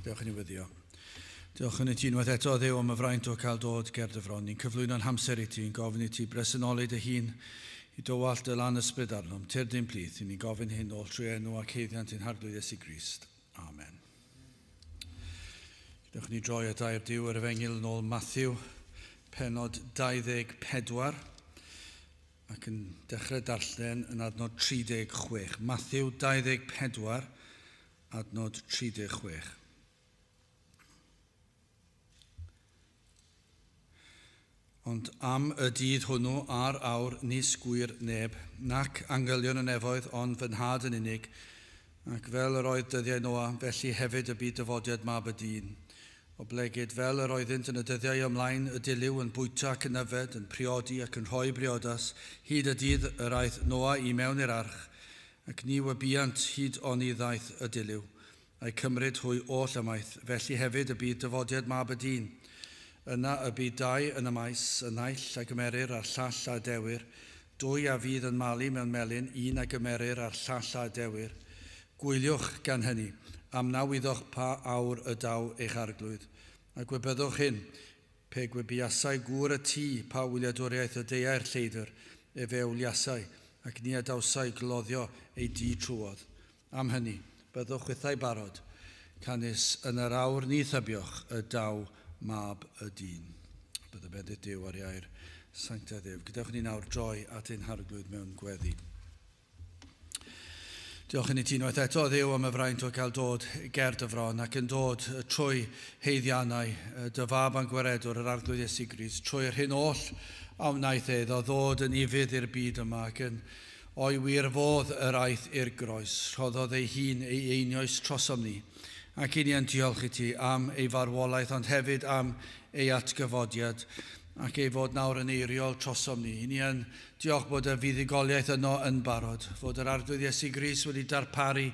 Dewch i ni weddio. Diolch yn i ti unwaith eto, Dduw, am y fraint o cael dod ger dy fron. Ni'n cyflwyno'n hamser i ti, yn gofyn i ti bresenoli dy hun i dywallt dy lan ysbryd arnom, tyrd ein plith. I ni'n gofyn hyn oll trwy enw ac haeddiant ein Harglwydd Iesu Grist. Amen. Dewch ni droi at air Duw yr Efengyl yn ôl Matthew, penod 24, ac yn dechrau darllen yn adnod 36. Matthew 24, adnod 36. Ond am y dydd hwnnw a'r awr nis gŵyr neb, nac angylion y nefoedd, ond fy nhad yn unig, ac fel yr oedd dyddiau Noa, felly hefyd y bydd dyfodiad mab y dyn. Oblegid fel yr oeddynt yn y dyddiau ymlaen y dilyw yn bwyta ac yn yfed, yn priodi ac yn rhoi briodas, hyd y dydd yr aeth Noa i mewn i'r arch, ac ni wybuant hyd oni ddaeth y dilyw, a'u cymryd hwy oll ymaith, felly hefyd y bydd dyfodiad Mab y Dyn. Yna y bydd dau yn y maes, y naill a gymerir a'r llall a adewir, dwy a fydd yn malu mewn melin, un a gymerir a'r llall a adewir. Gwyliwch gan hynny, am na wyddoch pa awr y daw eich arglwydd. A gwybyddwch hyn, pe gwybuasai gŵr y tŷ pa wyliadwriaeth y deuai'r lleidr, efe a wliasai, ac ni adawsai gloddio ei dŷ trwodd. Am hynny, byddwch chwithau barod, canys yn yr awr ni thybioch y daw Mab y Dyn. Bydd y bendith Duw ar ei air sanctaidd ef. Gadewch ni nawr droi at ein Harglwydd mewn gweddi. Diolch i ti unwaith eto, Dduw, am y fraint o gael dod ger dy fron ac yn dod trwy haeddiannau dy fab a'n gwaredwr, yr Arglwydd Iesu Grist, trwy'r hyn oll a wnaeth e iddo ddod yn ufudd i'r byd yma ac yn O'i wir fodd yr aeth i'r groes, rhoddodd ei hun ei einioes trosom ni, ac i ni yn diolch i ti am ei farwolaeth ond hefyd am ei atgyfodiad, ac ei fod nawr yn eiriol trosom ni. I ni yn diolch bod y fuddugoliaeth yno yn barod, fod yr Arglwydd Iesu Grist wedi darparu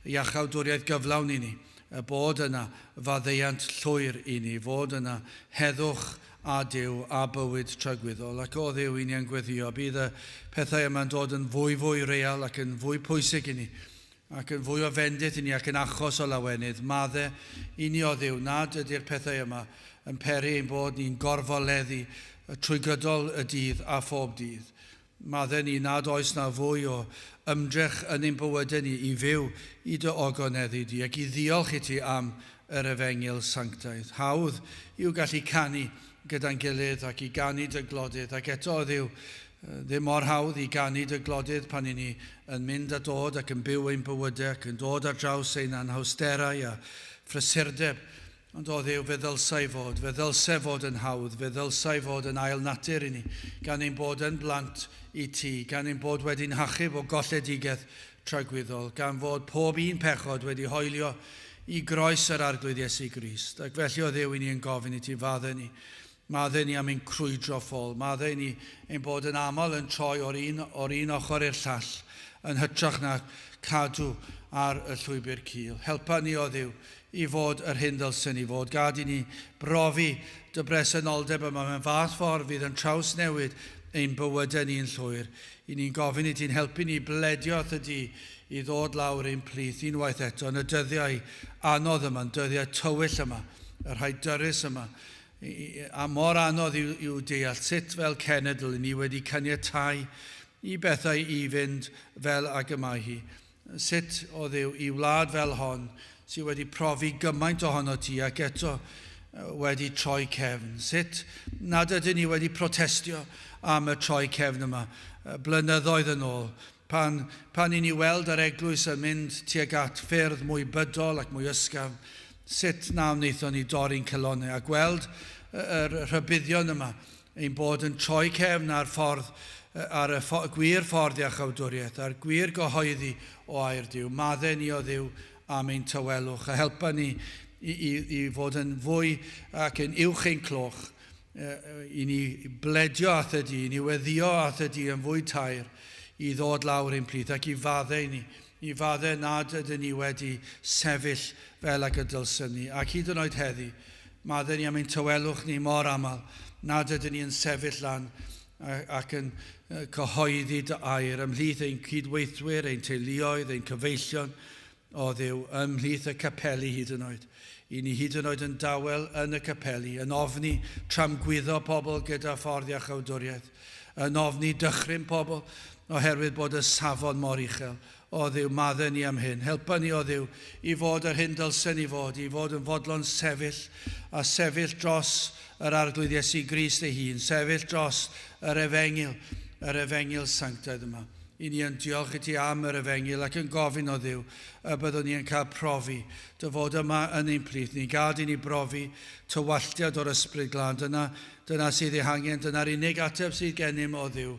iachawdwriaeth gyflawn i ni, y bod yna faddeuant llwyr i ni, fod yna heddwch a Duw a bywyd tragwyddol. Ac o Dduw, i ni yn gweddio, bydd y pethau yma'n dod yn fwy fwy real ac yn fwy pwysig i ni, ac yn fwy o fendith i ni ac yn achos o lawenydd. Madde i ni o Dduw nad ydy'r pethau yma yn peri ein bod ni'n gorfoleddu trwy gydol y dydd a phob dydd. Madde ni nad oes na fwy o ymdrech yn ein bywydau ni i fyw i dy ogoneddu di ac i ddiolch i ti am yr efengyl sanctaidd. Hawdd yw gallu canu gyda'n gilydd ac i ganu dy glodydd, ac eto, o Dduw, ddim mor hawdd i ganu dy glodydd pan i ni yn mynd a dod ac yn byw ein bywydau ac yn dod ar draws ein anhawsterau a phrysurdeb. Ond o Dduw, fe ddylsai fod, fe ddylse fod yn hawdd, fe ddylsai fod yn ail natur i ni, gan ein bod yn blant i ti, gan ein bod wedi'n hachub o golledigaeth tragwyddol, gan fod pob un pechod wedi hoelio i groes yr Arglwydd Iesu Grist. Ac felly o Dduw, i ni yn gofyn i ti faddau ni. Maddau ni am ein crwydro ffôl. Maddau ni ein bod yn aml yn troi o'r un, o'r un ochr i'r llall, yn hytrach na cadw ar y llwybr cul. Helpa ni, o Dduw, i fod yr hyn ddylsen ni fod. Gad i ni brofi dy bresenoldeb yma mewn fath ffordd fydd yn trawsnewid ein bywydau ni'n llwyr. I ni'n gofyn i ti'n helpu ni bledio wrth y di i ddod lawr ein plith unwaith eto yn y dyddiau anodd yma, yn dyddiau tywyll yma, y rhai dyrys yma, a mor anodd i'w, i'w deall sut fel cenedl i ni wedi caniatau i bethau i fynd fel ag y mae hi. Sut, o Dduw, i wlad fel hon sydd wedi profi gymaint ohono ti ac eto wedi troi cefn. Sut nad ydyn ni wedi protestio am y troi cefn yma blynyddoedd yn ôl, pan, pan i ni weld yr eglwys yn mynd tuag at ffyrdd mwy bydol ac mwy ysgafn, sut na wnaethon ni dorri'n calonnau a gweld yr rhybuddion yma ein bod yn troi cefn ar ffordd, ar y gwir ffordd iachawdwriaeth, a'r gwir gyhoeddi o air Duw. Madde ni o Dduw am ein tawelwch a helpa ni i, i, i fod yn fwy ac yn uwch ein cloch, i ni bledio at y di, i ni weddio at y di yn fwy taer, i ddod lawr ein plith ac i fadde i ni, i fadde nad ydyn ni wedi sefyll fel ag y dylsem ni. Ac hyd yn oed heddi, madde ni am ein tawelwch ni mor aml nad ydyn ni yn sefyll lan ac yn cyhoeddi dy air ymhlith ein cydweithwyr, ein teuluoedd, ein cyfeillion, o Dduw, ymhlith y capeli hyd yn oed. I ni hyd yn oed yn dawel yn y capeli, yn ofni tramgwyddo pobl gyda ffordd iachawdwriaeth, yn ofni dychryn pobl oherwydd bod y safon mor uchel. O Dduw, maddau ni am hyn. Helpa ni, o Dduw, i fod yr hyn dylsen ni fod, i fod yn fodlon sefyll a sefyll dros yr Arglwydd Iesu Grist ei hun, sefyll dros yr efengyl sanctaidd yma. I ni yn diolch i ti am yr efengyl ac yn gofyn o Dduw y byddwn ni yn cael profi dy fod yma yn ein plith ni. Gad i ni brofi tywalltiad o'r Ysbryd Glân. Dyna sydd ei hangen, dyna'r unig ateb sydd gennym o Dduw.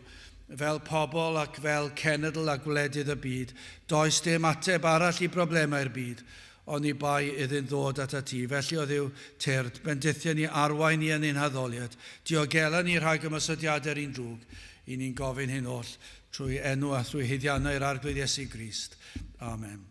Fel pobl ac fel cenedl a gwledydd y byd, does dim ateb arall i broblemau'r byd, oni bai iddyn ddod at ti. Felly o Dduw, tyrd, bendithia ni, arwain ni yn ein haddoliad, diogela ni rhag ymosodiadau'r un drwg. I ni'n gofyn hyn oll trwy enw a thrwy haeddiannau'r Arglwydd Iesu Grist. Amen.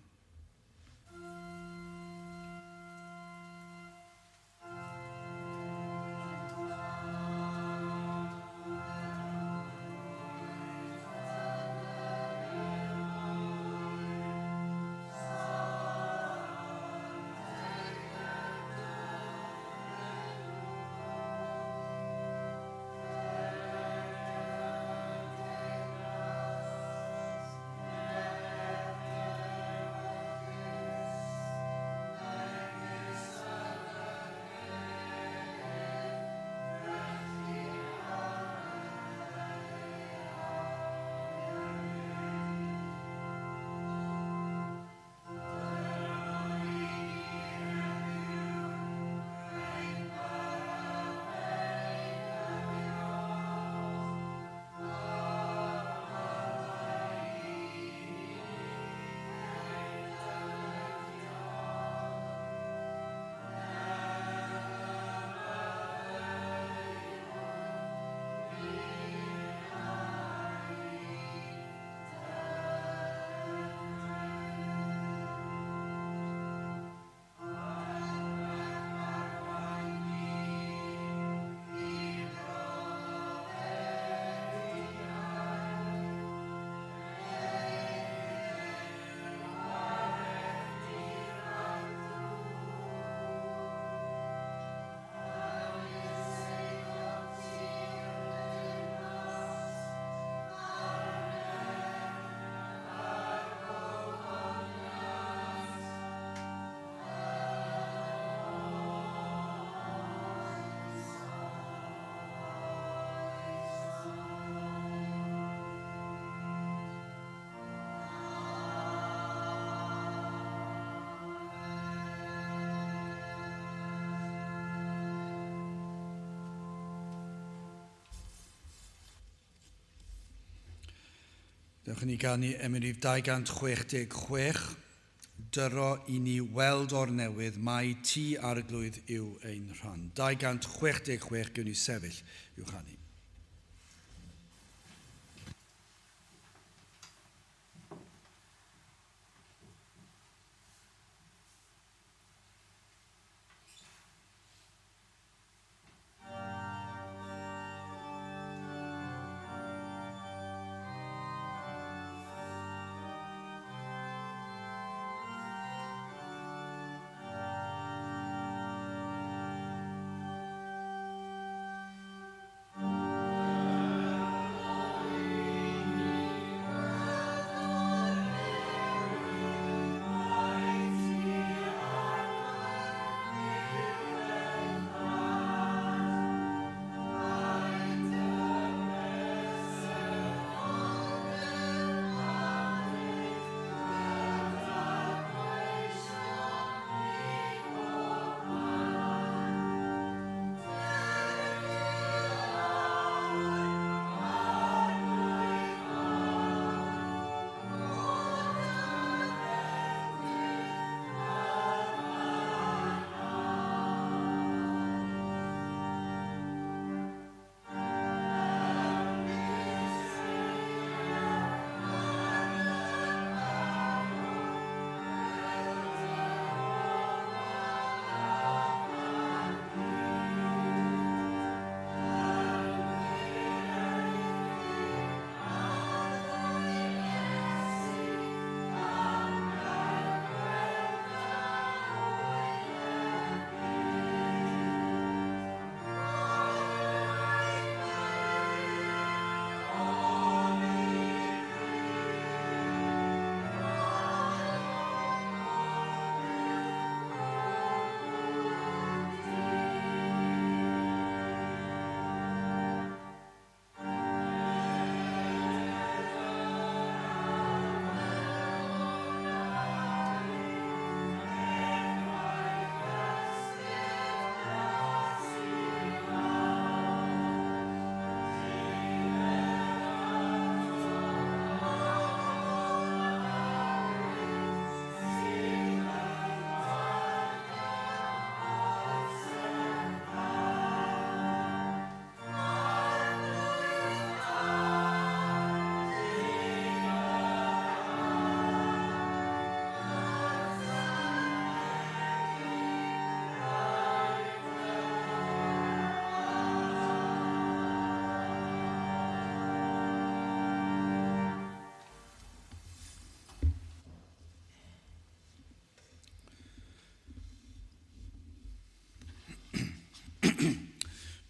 Dewch i ni ganu emyn rhif 266, dyro i ni weld o'r newydd mai ti Arglwydd yw ein rhan. 266, gewn ni sefyll i'w chanu.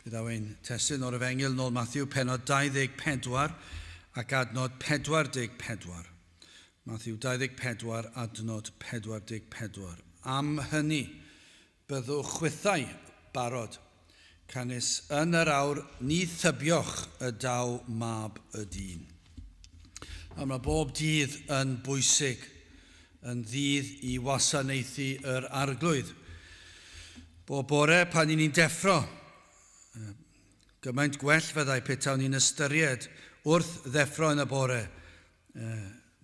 Fe ddaw ein testun o'r Efengyl nôl Matthew, penod 24 ac adnod 44. Matthew 24, adnod 44. Am hynny, byddwch chwithau barod, canys yn yr awr ni thybioch y daw mab y dyn. A mae bob dydd yn bwysig, yn ddydd i wasanaethu yr arglwydd. Bob bore pan i ni'n deffro, gymaint gwell fyddai petawn ni'n ystyried wrth ddeffro yn y bore,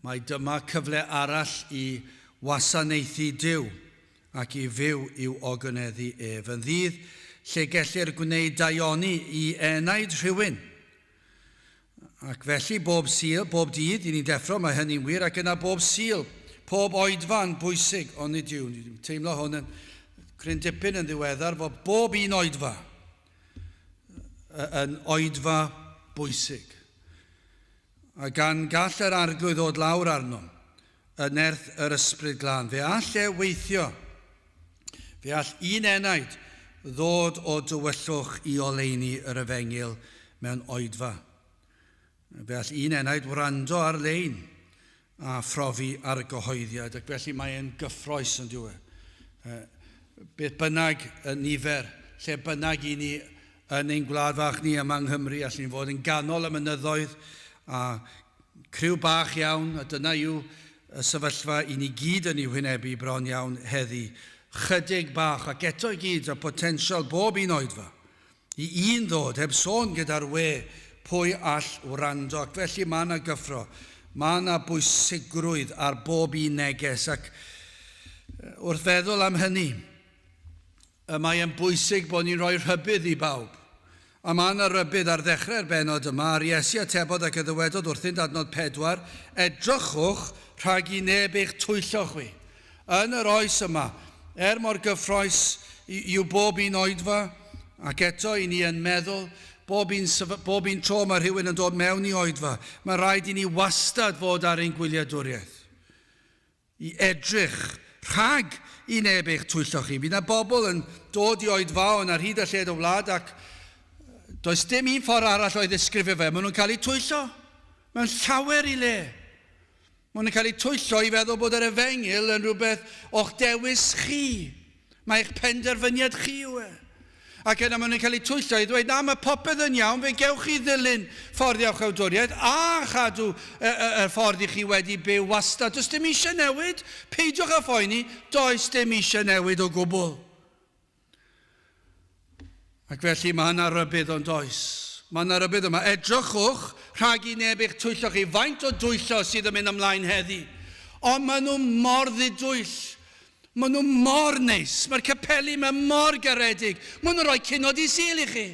Mae dyma cyfle arall i wasanaethu Duw ac i fyw i'w ogoneddu ef. Yn ddydd lle gellir gwneud daioni i enaid rhywun. Ac felly bob Sul, bob dydd, i ni'n deffro, mae hynny'n wir, ac yna bob Sul, pob oedfa yn bwysig, ond nid yw. Dwi'n teimlo hwn yn cryn dipyn yn ddiweddar, fod bob un oedfa yn oedfa bwysig. A gan gall yr Arglwydd ddod lawr arnom yn nerth yr Ysbryd Glân. Fe all e weithio. Fe all un enaid ddod o dywyllwch i oleuni yr efengyl mewn oedfa. Fe all un enaid wrando ar-lein a phrofi argyhoeddiad, ac felly mae'n gyffroes yn diwy. E. Beth bynnag y nifer, lle bynnag i ni yn ein gwlad fach ni yma yng Nghymru, allwn ni fod yn ganol y mynyddoedd a criw bach iawn, a dyna yw y sefyllfa i ni gyd yn ei hwynebu bron iawn heddi. Chydig bach, ac eto i gyd, y potensial bob un oedfa. I un ddod, heb sôn gyda'r we, pwy all wrando, ac felly mae yna gyffro, mae yna bwysigrwydd ar bob un neges, ac wrth feddwl am hynny, y mae e'n bwysig bod ni'n rhoi rhybudd i bawb. A mae yna rybudd ar ddechrau'r bennod yma, a'r Iesu atebodd ac y ddywedodd wrthynt adnod 4, Edrychwch rhag i neb eich twyllo chwi. Yn yr oes yma, er mor gyffroes yw bob un oedfa, ac eto i ni yn meddwl, bob un, bob un tro mae rhywun yn dod mewn i oedfa, mae rhaid i ni wastad fod ar ein gwyliadwriaeth. I edrych rhag i neb eich twyllo chi. Fydd yna bobl yn dod i oedfaon ar hyd a lled y wlad ac does dim un ffordd arall o'i ddisgrifio fe. Maen nhw'n cael eu twyllo mewn llawer i le. Maen nhw'n cael eu twyllo i feddwl bod yr efengyl yn rhywbeth o'ch dewis chi. Mae eich penderfyniad chi yw e. Ac yna maen nhw'n cael eu twyllo i ddweud, na, mae popeth yn iawn, fe gewch chi ddilyn ffordd iawchawdwriaeth a chadw y, y, y ffordd i chi wedi byw wastad. Does dim eisiau newid, peidiwch â phoeni, does dim eisiau newid o gwbl. Ac felly mae yna rybudd ond oes. Mae yna rybudd yma. Edrychwch rhag i neb eich twyllo chi. Faint o dwyllo sydd yn mynd ymlaen heddi. Ond maen nhw mor ddidwyll. Maen nhw mor neis. Mae'r capeli yma mor garedig. Maen nhw'n rhoi cinod i Sul i chi.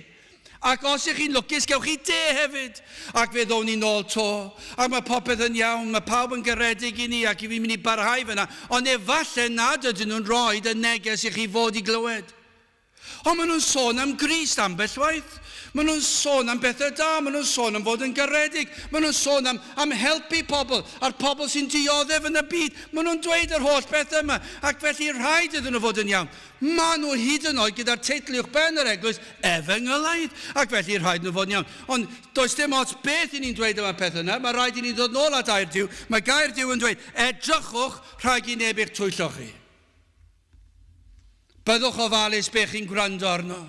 Ac os ych chi'n lwcus, gewch chi de hefyd. Ac fe ddown ni nôl to. Ac mae popeth yn iawn, mae pawb yn garedig i ni ac i fi'n mynd i barhau fyna. Ond efallai nad ydyn nhw'n rhoi y neges i chi fod i glywed. Ond maen nhw'n sôn am Grist ambell waith. Maen nhw'n sôn am bethau da, maen nhw'n sôn am fod yn garedig, maen nhw'n sôn am, am helpu pobl, a'r pobl sy'n dioddef yn y byd. Maen nhw'n dweud yr holl bethau yma, ac felly rhaid iddyn nhw fod yn iawn. Maen nhw hyd yn oed gyda'r teitl uwch ben yr eglwys, efengylaidd, ac felly rhaid nhw fod yn iawn. Ond does dim ots beth i ni'n dweud am y peth yna, mae rhaid i ni ddod nôl at air Duw. Mae gair Duw yn dweud, edrychwch rhag i neb eich twyllo chi. Byddwch ofalus be chi'n gwrando arno.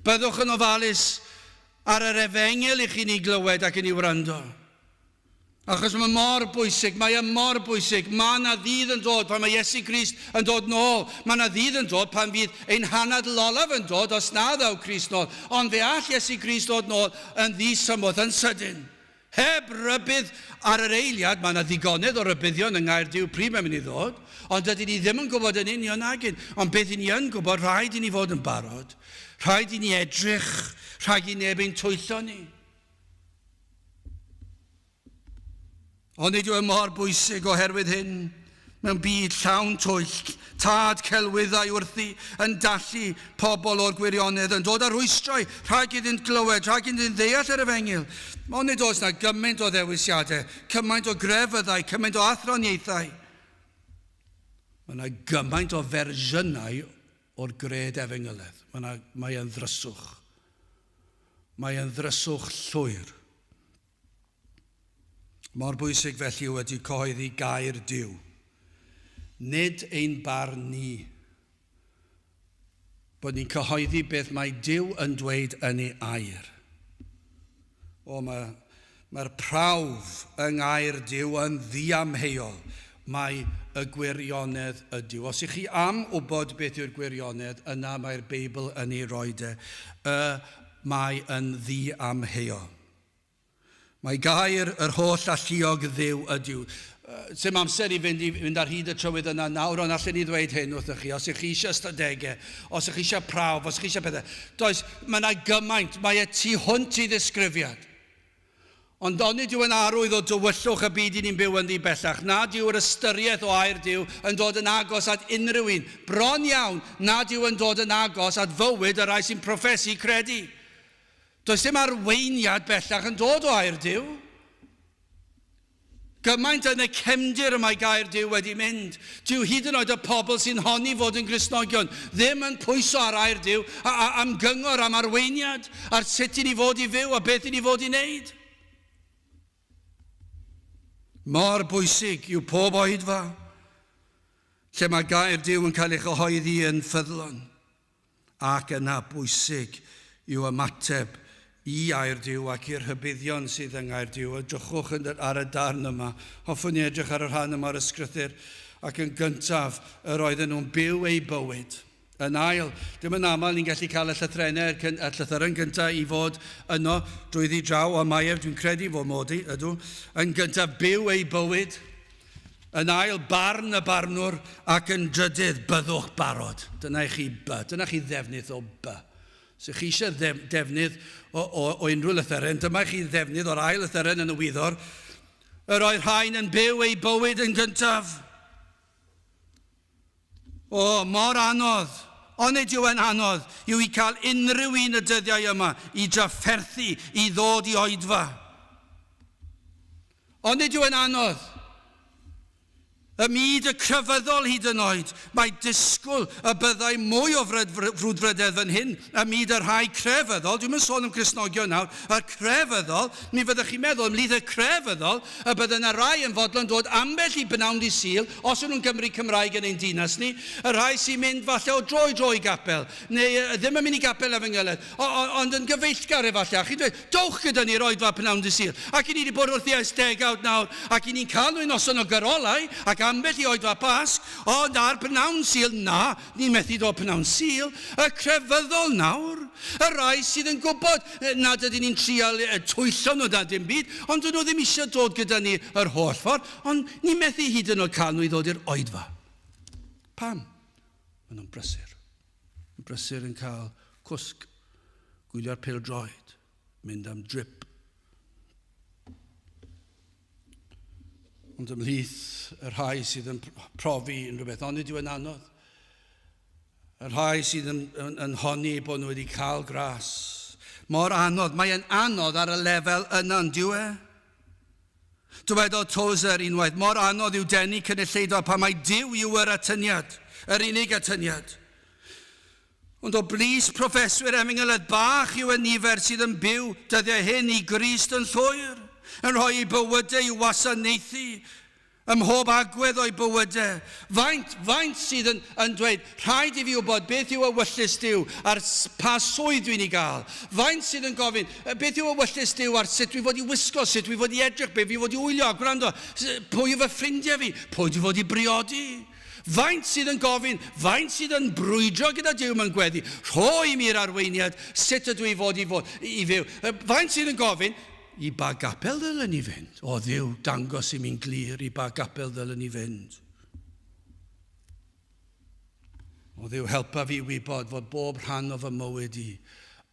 Byddwch yn ofalus ar yr efengyl i chi'n ei glywed ac yn ei wrando. Achos mae mor bwysig, mae e mor bwysig. Mae yna ddydd yn dod pan mae Iesu Grist yn dod nôl. Mae yna ddydd yn dod pan fydd ein hanadl olaf yn dod os na ddaw Crist nôl. Ond fe all Iesu Grist ddod nôl yn ddisymwth, yn sydyn. Heb rybudd ar yr eiliad, mae yna ddigonedd o rybuddion yng Ngair Duw pryd mae'n mynd i ddod, ond dydyn ni ddim yn gwybod yn union nag un. Ond beth i ni yn gwybod, rhaid i ni fod yn barod. Rhaid i ni edrych rhag i neb ein twyllo ni. Ond nid yw e mor bwysig oherwydd hyn. Mewn byd llawn twyll, tad celwyddau wrthi yn dallu pobl o'r gwirionedd, yn dod â rhwystrau rhag iddynt glywed, rhag iddynt ddeall yr efengyl. Ond nid oes na gymaint o ddewisiadau, cymaint o grefyddau, cymaint o athroniaethau. Mae yna gymaint o fersiynau o'r gred efengyledd. Mae, mae yn ddryswch. Mae yn ddryswch llwyr. Mor bwysig felly yw ydy cyhoeddi gair Duw. Nid ein barn ni. Bod ni'n cyhoeddi beth mae Duw yn dweud yn ei air. O, mae, mae'r prawf yng ngair Duw yn ddiamheuol. Mae y gwirionedd ydyw. Os ych chi am wybod beth yw'r gwirionedd, yna mae'r Beibl yn ei roi de. Y mae yn ddiamheuol. Mae gair yr holl alluog Dduw ydyw. Sim amser i fynd, i fynd ar hyd y trywydd yna nawr, ond allen ni ddweud hyn wrthych chi. Os ych chi eisiau ystadegau, os ych chi eisiau prawf, os ych chi eisiau pethau, does, mae yna gymaint, mae e tu hwnt i ddisgrifiad. Ond onid yw yn arwydd o dywyllwch y byd i ni'n byw ynddi bellach, nad yw'r ystyriaeth o air Duw yn dod yn agos at unrhyw un, bron iawn nad yw yn dod yn agos at fywyd y rhai sy'n proffesu credu. Does dim arweiniad bellach yn dod o air Duw. Gymaint yn y cefndir y mae gair Duw wedi mynd. Dyw hyd yn oed y pobl sy'n honni fod yn Gristnogion ddim yn pwyso ar air Duw a, a, am gyngor, am arweiniad, ar sut i ni fod i fyw a beth i ni fod i wneud. Mor bwysig yw pob oedfa lle mae gair Duw yn cael ei chyhoeddi yn ffyddlon. Ac yna, bwysig yw ymateb i air Duw ac i'r rhybuddion sydd yng Ngair Duw. Edrychwch ar y darn yma. Hoffwn i edrych ar y rhan yma o'r ysgrythur. Ac yn gyntaf, yr oedden nhw'n byw eu bywyd. Yn ail, dim yn aml ni'n gallu cael y llythrennau a'r llythyren gyntaf i fod yno drwyddi draw, ond mae ef, dwi'n credu fod mod i, ydw, yn gyntaf byw eu bywyd. Yn ail, barn y barnwr, ac yn drydydd, byddwch barod. Dyna i chi B. Dyna chi ddefnydd o B. Os ych chi eisiau defnydd o, o, o unrhyw lythyren, dyma i chi ddefnydd o'r ail lythyren yn y wyddor. Yr oedd rhain yn byw eu bywyd yn gyntaf. O, mor anodd! Onid yw e'n anodd yw i cael unrhyw un y dyddiau yma i drafferthu i ddod i oedfa? Onid yw e'n anodd? Ym myd y crefyddol hyd yn oed, mae disgwyl y byddai mwy o frwdfrydedd fan hyn ym myd y rhai crefyddol, dwi'm yn sôn am Gristnogion nawr, y crefyddol, mi fyddech chi'n meddwl ymhlith y crefyddol y bydde yna rai yn fodlon dod ambell i bnawn dydd Sul, os ydyn nhw'n Gymry Cymraeg yn ein dinas ni, y rhai sy'n mynd falle o dro i dro i gapel, neu ddim yn mynd i gapel efengylaidd, ond yn gyfeillgar efallai, a chi'n dweud, dowch gyda ni i'r oedfa pnawn dydd Sul. Ac i ni wedi bod wrthi ers degawd nawr, ac i ni'n cael nhw i noson o gyrolau, ac ambell i oedfa Pasg, ond ar pnawn Sul, na, ni'n methu dod pnawn Sul, y crefyddol nawr, y rhai sydd yn gwybod nad ydyn ni'n trial twyllo nhw na dim byd, ond dyn nhw ddim eisiau dod gyda ni yr holl ffordd, ond ni'n methu hyd yn oed cael nhw i ddod i'r oedfa. Pam? Maen nhw'n brysur. Yn brysur yn cael cwsg, gwylio'r pêl-droed, mynd am drip. Ond ymhlith y rhai sydd yn profi unrhyw beth, onid yw yn anodd? Y rhai sydd yn, yn, yn honni bod nhw wedi cael gras. Mor anodd, mae e'n anodd ar y lefel yna, yn dyw e? Dywedodd Tozer unwaith, mor anodd yw denu cynulleidfa pan mai Duw yw yr atyniad, yr unig atyniad. Ond o blith proffeswyr efengylaidd bach yw y nifer sydd yn byw dyddiau hyn i Grist yn llwyr, yn rhoi eu bywydau i'w wasanaethu Ym mhob agwedd o'u bywydau. Faint, faint sydd yn, yn dweud, rhaid i fi wybod beth yw ewyllys Duw ar pa swydd dwi'n ei gael? Faint sydd yn gofyn, beth yw ewyllys Duw ar sut dwi fod i wisgo, sut dwi fod i edrych, beth fi fod i wylio a gwrando, pwy yw fy ffrindiau fi, pwy dwi fod i briodi? Faint sydd yn gofyn, faint sydd yn brwydro gyda Duw mewn gweddi, rho i mi'r arweiniad, sut ydw i fod i fod i fyw? Faint sydd yn gofyn, I ba gapel ddylen ni fynd? O Dduw, dangos i mi'n glir i ba gapel ddylen ni fynd. O Dduw, helpa fi wybod fod bob rhan o fy mywyd i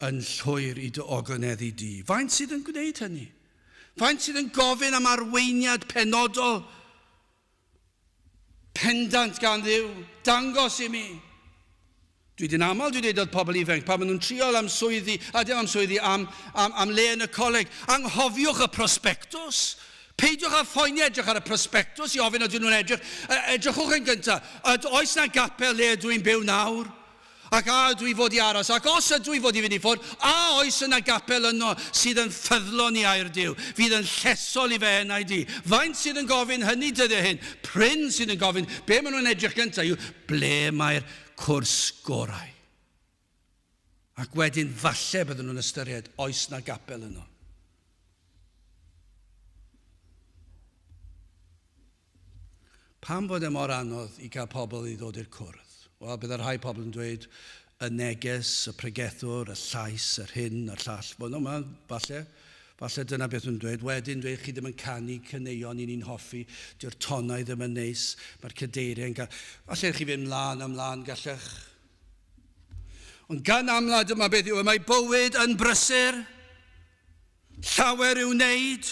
yn llwyr i dy ogoneddu di. Faint sydd yn gwneud hynny? Faint sydd yn gofyn am arweiniad penodol Pendant gan Dduw, dangos i mi. Dwi di'n aml dwi dweud wrth pobl ifanc pan maen nhw'n trial am swyddi, a dim am swyddi, am, am, am le yn y coleg, anghofiwch y prospectus. Peidiwch â phoeni edrych ar y prospectus i ofyn ydyn nhw'n edrych. Edrychwch yn gyntaf, oes na gapel le ydw i'n byw nawr? Ac a ydw i fod i aros? Ac os ydw i fod i fynd i ffwrdd, a oes yna gapel yno sydd yn ffyddlon i air Duw, fydd yn llesol i fy enaid i? Faint sydd yn gofyn hynny dyddiau hyn? Prin sydd yn gofyn. Be maen nhw'n edrych gyntaf yw ble mae'r cwrs gorau. Ac wedyn falle byddwn nhw'n ystyried, oes na gapel yno? Pam fod e mor anodd i gael pobl i ddod i'r cwrdd? Wel, bydde rhai pobl yn dweud y neges, y pregethwr, y llais, yr hyn, a'r llall. Wel, no, ma, falle, falle dyna beth nhw'n dweud. Wedyn dweud chi ddim yn canu caneuon i ni'n hoffi, dyw'r tonau ddim yn neis, mae'r cadeiriau yn cael... Falle chi fynd mlaen a mlaen, gallech. Ond gan amla dyma beth yw, e, mae bywyd yn brysur. Llawer i'w wneud,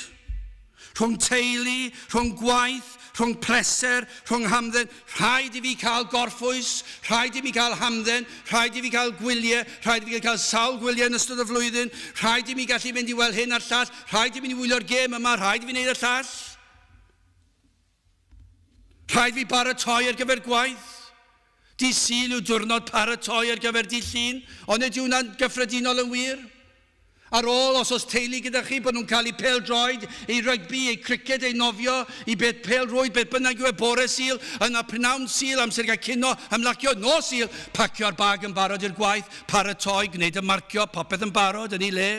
rhwng teulu, rhwng gwaith, rhwng pleser, rhwng hamdden. Rhaid i fi cael gorffwys, rhaid i mi cael hamdden, rhaid i fi cael gwyliau, rhaid i fi cael sawl gwyliau yn ystod y flwyddyn, rhaid i mi gallu mynd i weld hyn a'r llall, rhaid i mi wylio'r gêm yma, rhaid i fi wneud y llall. Rhaid fi baratoi ar gyfer gwaith. Dydd Sul yw diwrnod paratoi ar gyfer dydd Llun, ond nid yw hwnna'n gyffredinol yn wir. Ar ôl, os oes teulu gyda chi, bod nhw'n cael eu pêl-droed, eu rygbi, eu criced, eu nofio, eu beth pêl-rwyd, beth bynnag yw e, bore Sul, yna pnawn Sul, amser gael cino, ymlacio, nos Sul, pacio'r bag yn barod i'r gwaith, paratoi, gwneud y marcio, popeth yn barod yn ei le.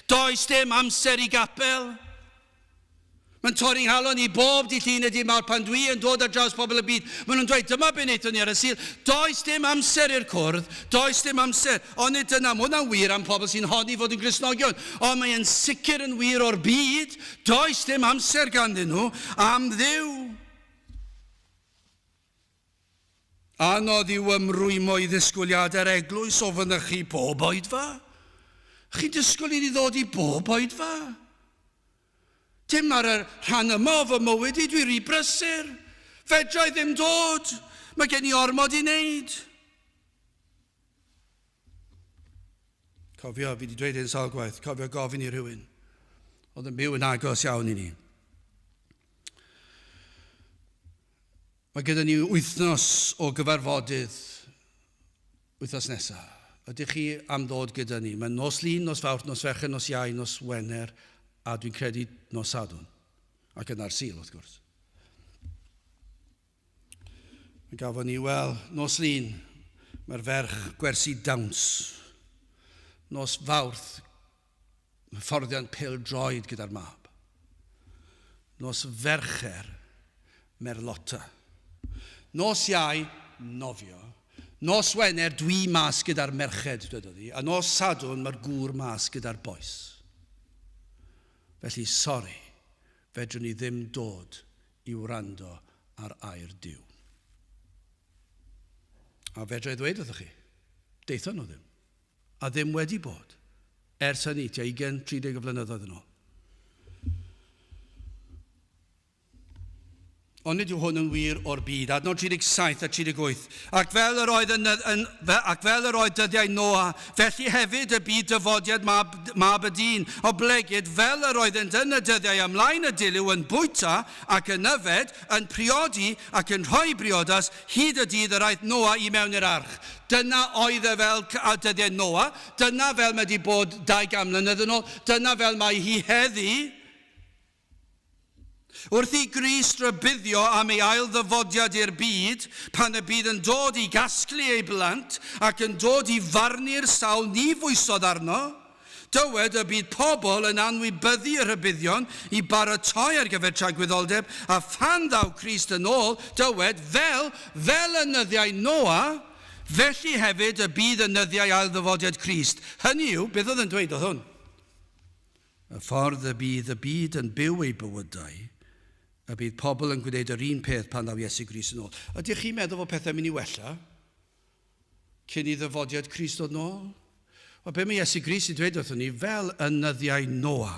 Does dim amser i gapel. Mae'n torri nghalon i bob dydd Llun a dydd Mawrth pan dwi yn dod ar draws pobl y byd. Maen nhw'n dweud, dyma be wnaethon ni ar y Sul. Does dim amser i'r cwrdd, does dim amser. Ond nid dyna, mae hwnna'n wir am pobl sy'n honni fod yn Gristnogion. Ond mae'n sicr yn wir o'r byd, does dim amser ganddyn nhw am Dduw. Anodd yw ymrwymo i ddisgwyliadau'r eglwys o fynychu pob oedfa. Chi'n disgwyl i ni ddod i bob oedfa? Dim ar y rhan yma o fy mywyd i, dwi rhy brysur. Fedra i ddim dod. Mae gen i ormod i wneud. Cofio, fi wedi dweud hyn sawl gwaith, cofio gofyn i rhywun oedd yn byw yn agos iawn i ni. Mae gyda ni wythnos o gyfarfodydd wythnos nesaf. Ydych chi am ddod gyda ni? Mae nos Lun, nos Fawrth, nos Fercher, nos Iau, nos Wener, a dwi'n credu nos Sadwrn. Ac yna'r Sul, wrth gwrs. Mae gafon ni, wel, nos Lun, mae'r ferch gwersi dawns. Nos Fawrth, hyfforddiant pêl-droed gyda'r mab. Nos Fercher, merlota. Nos Iau, nofio. Nos Wener, dwi mas gyda'r merched, dwedodd hi, a nos Sadwrn mae'r gŵr mas gyda'r bois. Felly, sori, fedrwn ni ddim dod i wrando ar air Duw. A fedra i ddweud wrthych chi, deithon nhw ddim. A ddim wedi bod ers hynny, tua 20, 30 o flynyddoedd yn ôl. Ond nid yw hwn yn wir o'r byd. Adnod 37 a 38. Ac fel yr oedd, yn, yn, ac fel yr oedd dyddiau Noa, felly hefyd y byd dyfodiad mab, mab y dyn. Oblegid, fel yr oeddent yn y dyddiau ymlaen y dilyw yn bwyta ac yn yfed, yn priodi ac yn rhoi briodas, hyd y dydd yr aeth Noa i mewn i'r arch. Dyna oedd e fel dyddiau Noa, dyna fel mae wedi bod 200 mlynedd yn ôl, dyna fel mae hi heddi. Wrth i Grist rybuddio am ei ail ddyfodiad i'r byd, pan y bydd yn dod i gasglu ei blant ac yn dod i farnu'r sawl ni fwysodd arno, dywed y bydd pobl yn anwybyddu y rhybuddion i baratoi ar gyfer tragwyddoldeb, a phan ddaw Crist yn ôl, dywed, fel, fel yn nyddiau Noa, felly hefyd y bydd yn nyddiau ail ddyfodiad Crist. Hynny yw, beth oedd yn dweud oedd hwn? Y ffordd y bydd y byd yn byw eu bywydau, y bydd pobl yn gwneud yr un peth pan ddaw Iesu Grist yn ôl. Ydych chi'n meddwl fod pethau'n mynd i wella cyn i ddyfodiad Crist ddod nôl? Wel, be mae Iesu Grist yn dweud wrthon ni, fel yn nyddiau Noa,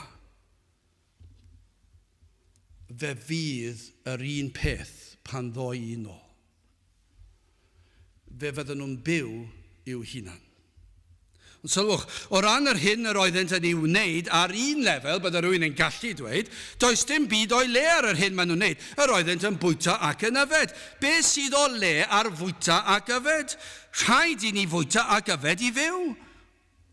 fe fydd yr un peth pan ddoi i nôl. Fe fydden nhw'n byw i'w hunan. Ond sylwch, o ran yr hyn yr oeddent yn ei wneud ar un lefel, bydde rhywun yn gallu dweud, does dim byd o'i le ar yr hyn maen nhw'n wneud. Yr oeddent yn bwyta ac yn yfed. Be sydd o le ar fwyta ac yfed? Rhaid i ni fwyta ac yfed i fyw.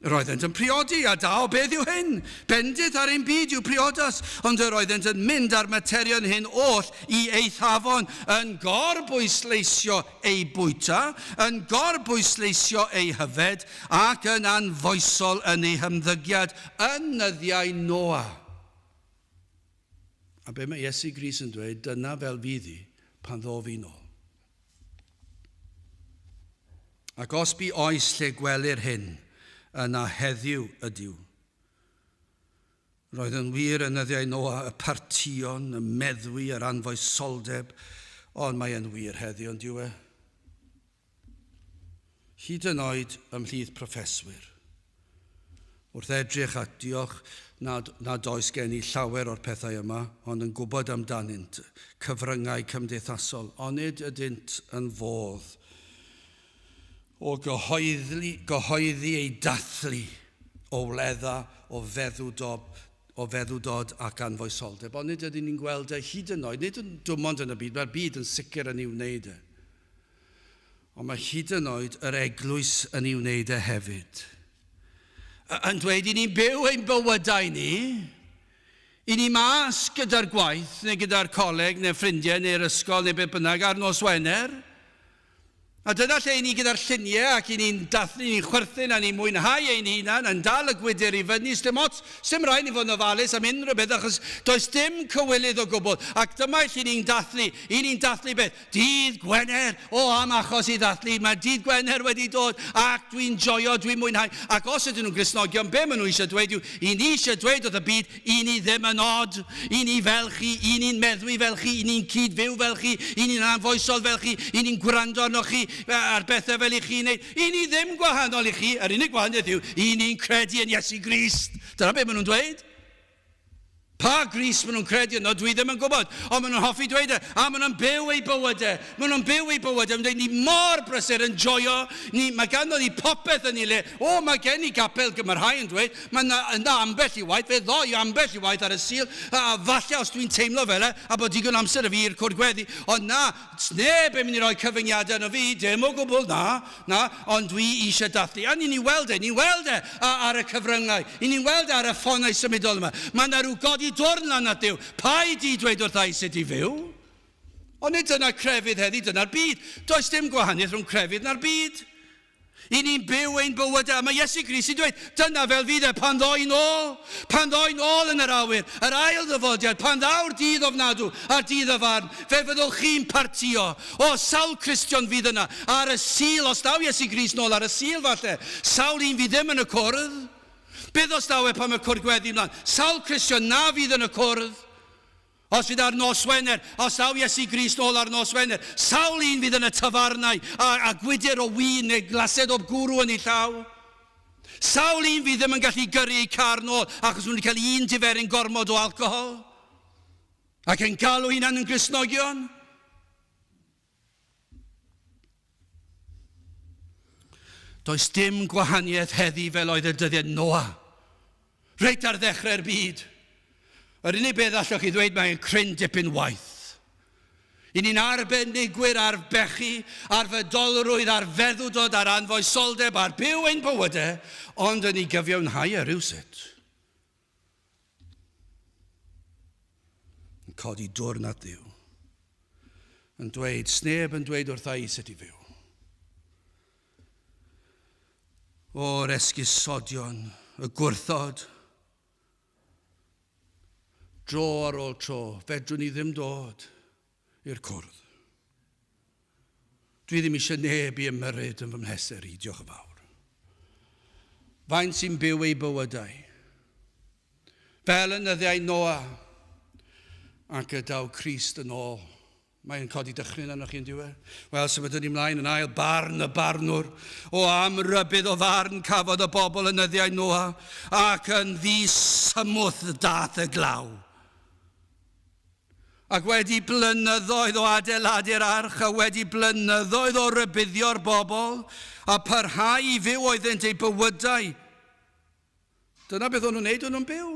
Yr oeddent yn priodi, a da o beth yw hyn? Bendith ar ein byd yw priodas, ond yr oeddent yn mynd â'r materion hyn oll i eithafon, yn gorbwysleisio eu bwyta, yn gorbwysleisio eu hyfed, ac yn anfoesol yn eu hymddygiad yn nyddiau Noa. A be mae Iesu Grist yn dweud, dyna fel fydd hi pan ddof i nôl. Ac os bu oes lle gwelir hyn, yna heddiw ydyw. Roedd yn wir yn nyddiau Noa y partïon, y meddwi, yr anfoesoldeb, ond mae yn wir heddiw, ond yw e? Hyd yn oed ymhlith proffeswyr. Wrth edrych at diolch nad, nad oes gen i llawer o'r pethau yma, ond yn gwybod amdanynt, cyfryngau cymdeithasol, onid ydynt yn fodd o gyhoeddi, gyhoeddi eu dathlu o wledda, o feddwdob, o feddwdod ac anfoesoldeb. Onid ydyn ni'n gweld e hyd yn oed, nid yn dim ond yn y byd, mae'r byd yn sicr yn ei wneud e. Ond mae hyd yn oed yr eglwys yn ei wneud e hefyd. Yn dweud i ni'n byw ein bywydau ni, i ni mas gyda'r gwaith neu gyda'r coleg neu ffrindiau neu'r ysgol neu beth bynnag ar nos Wener. A dyna lle i ni gyda'r lluniau ac i ni'n dathlu, ni'n chwerthin a ni'n mwynhau ein hunan, yn dal y gwydr i fyny, sdim ots, sdim rhaid ni fod yn ofalus am unrhyw beth achos does dim cywilydd o gwbl. Ac dyma lle ni'n dathlu, i ni'n dathlu beth? Dydd Gwener! O, am achos i ddathlu! Mae dydd Gwener wedi dod ac dwi'n joio, dwi'n mwynhau. Ac os ydyn nhw'n Gristnogion, be maen nhw eisiau dweud yw, i ni eisiau dweud wrth y byd, i ni ddim yn od, i ni fel chi, i ni'n meddwi fel chi, i ni'n cyd-fyw fel chi, i ni'n anfoesol fel chi, i ni'n gwrando arnoch chi ar bethau fel i chi'n wneud. I ni ddim gwahanol i chi, yr unig gwahaniaeth yw, i ni'n credu yn Iesu Grist. Dyna be maen nhw'n dweud. Pa Grist maen nhw'n credu ynddo, dwi ddim yn gwybod. Ond maen nhw'n hoffi dweud e. A maen nhw'n byw eu bywydau. Maen nhw'n byw eu bywydau. Maen nhw'n dweud, ni mor brysur yn joio. Ni, mae ganddo ni popeth yn ei le. O, mae gen i gapel, mae rhai yn dweud. Mae yna, yna ambell i waith, fe ddoi ambell i waith ar y Sul. A, a falle os dwi'n teimlo fel e, a bod digon amser y fi i'r cwrdd gweddi. Ond na, sneb yn mynd i roi cyfyngiadau arno fi, dim o gwbl, na. Na, ond dwi eisiau dathlu. A ni'n ei weld e, ni'n weld e ar y cyfryngau, i ni'n weld e ar y ffonau symudol yma. Mae yna rhyw godi dwrn lan at Dduw. Paid di dweud wrtha i sut i fyw. Ond nid dyna crefydd heddi, dyna'r byd. Does dim gwahaniaeth rhwng crefydd na'r byd. I ni'n byw ein bywydau. A mae Iesu Grist yn dweud, dyna fel fydd e pan ddoi'n ôl. Pan ddoi'n ôl yn yr awyr, yr ail ddyfodiad, pan ddaw'r dydd ofnadw a'r dydd y farn, fe fyddwch chi'n partïo. O, sawl Cristion fydd yna ar y Sul, os daw Iesu Grist nôl ar y Sul falle? Sawl un fydd ddim yn y cwrdd? Beth os daw e pan mae cwrdd gweddi ymlaen? Sawl Cristion na fydd yn y cwrdd? Os fydd ar nos Wener, os daw Iesu Grist nôl ar nos Wener, sawl un fydd yn y tafarnau a, a gwydr o win neu glased o gwrw yn ei llaw? Sawl un fydd ddim yn gallu gyrru eu car nôl achos nhw wedi cael un diferyn gormod o alcohol? Ac yn galw hunan yn Gristnogion? Does dim gwahaniaeth heddi fel oedd y dyddiau Noa. Reit ar ddechrau'r byd. Yr unig beth allwch chi ddweud mae'n cryn dipyn waith. I ni'n arbenigwyr ar bechu, ar fydolrwydd, ar feddwdod, ar anfoesoldeb, ar byw ein bywydau, ond yn ei gyfiawnhau e rhywsut. Yn codi dwrn at Dduw. Yn dweud, sneb yn dweud wrtha i sut i fyw. O'r esgusodion, y gwrthod, dro ar ôl tro, fedrwn ni ddim dod i'r cwrdd. Dwi ddim eisiau neb i ymyrryd yn fy mhleser i, diolch yn fawr. Faint sy'n byw eu bywydau. Fel yn nyddiau Noa, ac y daw Crist yn ôl. Mae'n codi dychryn arnoch chi'n diwedd. Wel, symudwn ni mlaen yn ail, barn y barnwr. O am rybudd o farn cafodd y bobl yn nyddiau Noa, ac yn ddisymwth dath y glaw. Ac wedi blynyddoedd o adeiladu'r arch, a wedi blynyddoedd o rybuddio'r bobl, a parhau i fyw oeddynt eu bywydau. Dyna beth o'n nhw'n neud, o'n nhw'n byw.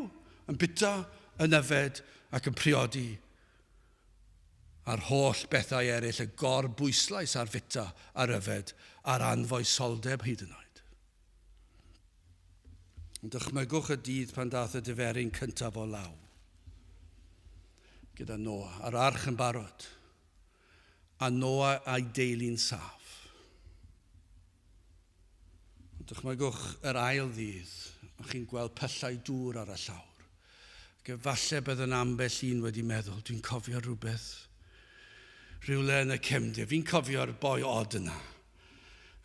Yn bita, yn yfed ac yn priodi. A'r holl bethau eraill, y gorbwyslais ar fita, ar yfed, a'r anfoesoldeb hyd yn oed. Ond dychmygwch y dydd pan dath y diferyn cyntaf o law gyda Noa, a'r arch yn barod, a Noa a'i deulu'n saff. Ond dychmygwch yr ail ddydd, a chi'n gweld pyllau dŵr ar y llawr. Ac efallai bydd yn ambell un wedi meddwl, dwi'n cofio rhywbeth, rhywle yn y cefndir, fi'n cofio'r boi od yna,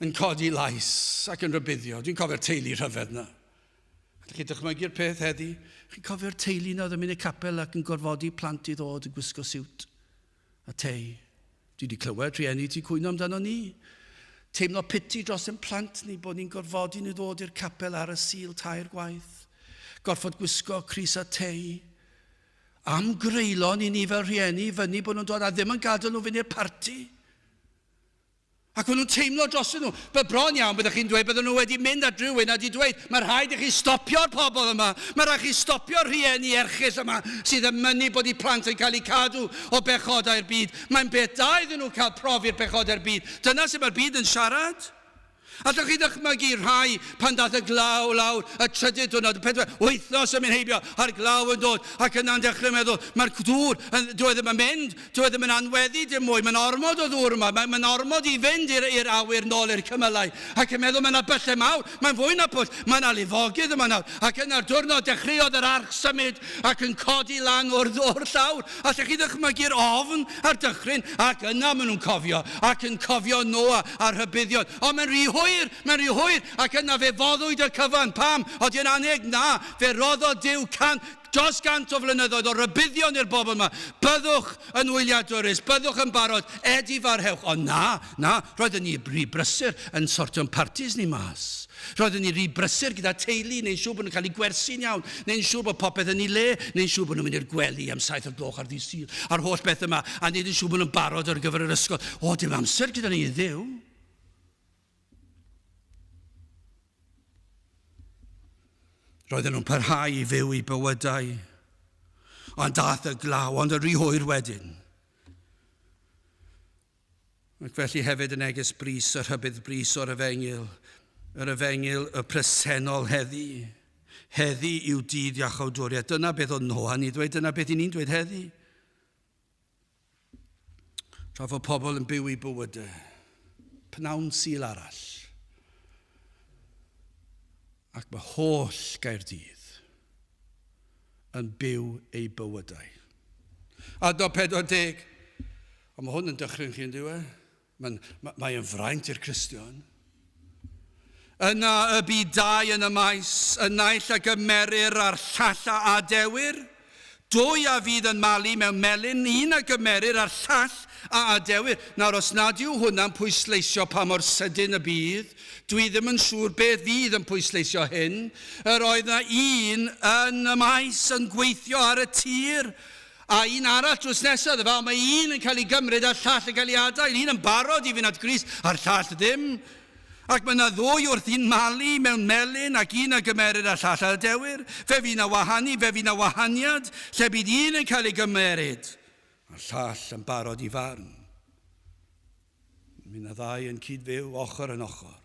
yn codi lais ac yn rhybuddio. Dwi'n cofio'r teulu rhyfedd yna. Allwch chi dychmygu'r peth heddi? Chi'n cofio'r teulu yna oedd yn mynd i'r capel ac yn gorfodi plant i ddod yn gwisgo siwt a tei. Dwi wedi clywed rhieni ti'n cwyno amdano ni. Teimlo piti dros ein plant ni bod ni'n gorfodi nhw ddod i'r capel ar y Sul tair gwaith. Gorfod gwisgo crys a tei. Am greulon i ni fel rhieni fyny bod nhw'n dod a ddim yn gadael nhw fynd i'r parti. Ac o'n nhw'n teimlo drostyn nhw. Be bron iawn byddech chi'n dweud bydden nhw wedi mynd at rhywun a di dweud, mae rhaid i chi stopio'r pobl yma, mae rhaid chi stopio'r rhieni erchyll yma sydd yn mynnu bod eu plant yn cael eu cadw o bechodau'r byd. Mae'n beth da iddyn nhw cael profi'r pechodau'r byd. Dyna sut mae'r byd yn siarad. Allwch chi ddychmygu rhai pan daeth y glaw lawr y trydydd diwrnod, y pedwar wythnos yn mynd heibio, a'r glaw yn dod, ac yna'n dechrau meddwl, mae'r dŵr, yn, dyw e ddim yn mynd, dyw e ddim yn anweddu dim mwy, mae'n ormod o ddŵr yma, mae'n mae ormod i fynd i'r awyr nôl i'r cymylau, ac yn meddwl mae yna byllau mawr, mae'n fwy na pwll, mae yna lifogydd yma nawr, ac yna'r diwrnod dechreuodd yr arch symud ac yn codi lan o'r, o'r llawr. Allwch chi ddychmygu'r ofn a'r dychryn? Ac yna maen nhw'n cofio, ac yn cofio Noa a'r rhybuddion. Ond mae'n rhy hwyr, mae'n rhy hwyr, ac yna fe foddwyd y cyfan. Pam? Odi yn annheg? Na, fe roddodd Duw can, dros gant o flynyddoedd o rybuddion i'r bobl yma. Byddwch yn wyliadwrus, byddwch yn barod, edifarhewch. Ond na, na, roedden ni rhy brysur yn sortio'n partis ni mas. Roedden ni rhy brysur gyda teulu, neu'n siŵr bod nhw'n cael eu gwersi'n iawn, neu'n siŵr bod popeth yn ei le, neu'n siŵr bod nhw'n mynd i'r gwely am saith o'r gloch ar ddydd Sul, a'r holl beth yma, a wneud yn siŵr bod nhw'n barod ar gyfer yr ysgol. O, dim amser gyda ni i Dduw. Roedden nhw'n parhau i fyw eu bywydau, ond daeth y glaw, ond y rhy hwyr wedyn. Ac felly hefyd y neges brys, y rhybudd brys o'r efengyl, yr efengyl y presennol heddi. Heddi yw dydd iachawdwriaeth. Dyna beth oedd Noa yn ei ddweud, dyna beth i ni'n dweud heddi. Tra fod pobl yn byw eu bywydau, pnawn Sul arall. Ac mae holl Gaerdydd yn byw eu bywydau. Adnod 40. Ond mae hwn yn dychryn chi yn dyw e? Mae'n mae, mae fraint i'r Cristion. Yna y bu dau yn y maes, y naill a gymerir a'r llall a adewir. Dwy a fydd yn malu mewn melin, un a gymerir a'r llall a adewir. Nawr, os nad yw hwnna'n pwysleisio pa mor sydyn y bydd, dwi ddim yn siŵr beth fydd yn pwysleisio hyn. Yr oedd 'na un yn y maes yn gweithio ar y tir, a un arall drws nesaf iddo fe, ond mae un yn cael ei gymryd a'r llall yn cael ei adael. Un yn barod i fynd at Grist a'r llall ddim. Ac mae yna ddwy wrthi'n malu mewn melin, ac un a gymerir a'r llall a adewir. Fe fydd 'na wahanu, fe fydd 'na wahaniad, lle bydd un yn cael ei gymeryd, a'r llall yn barod i farn. Mi yna ddau yn cyd-fyw ochr yn ochr.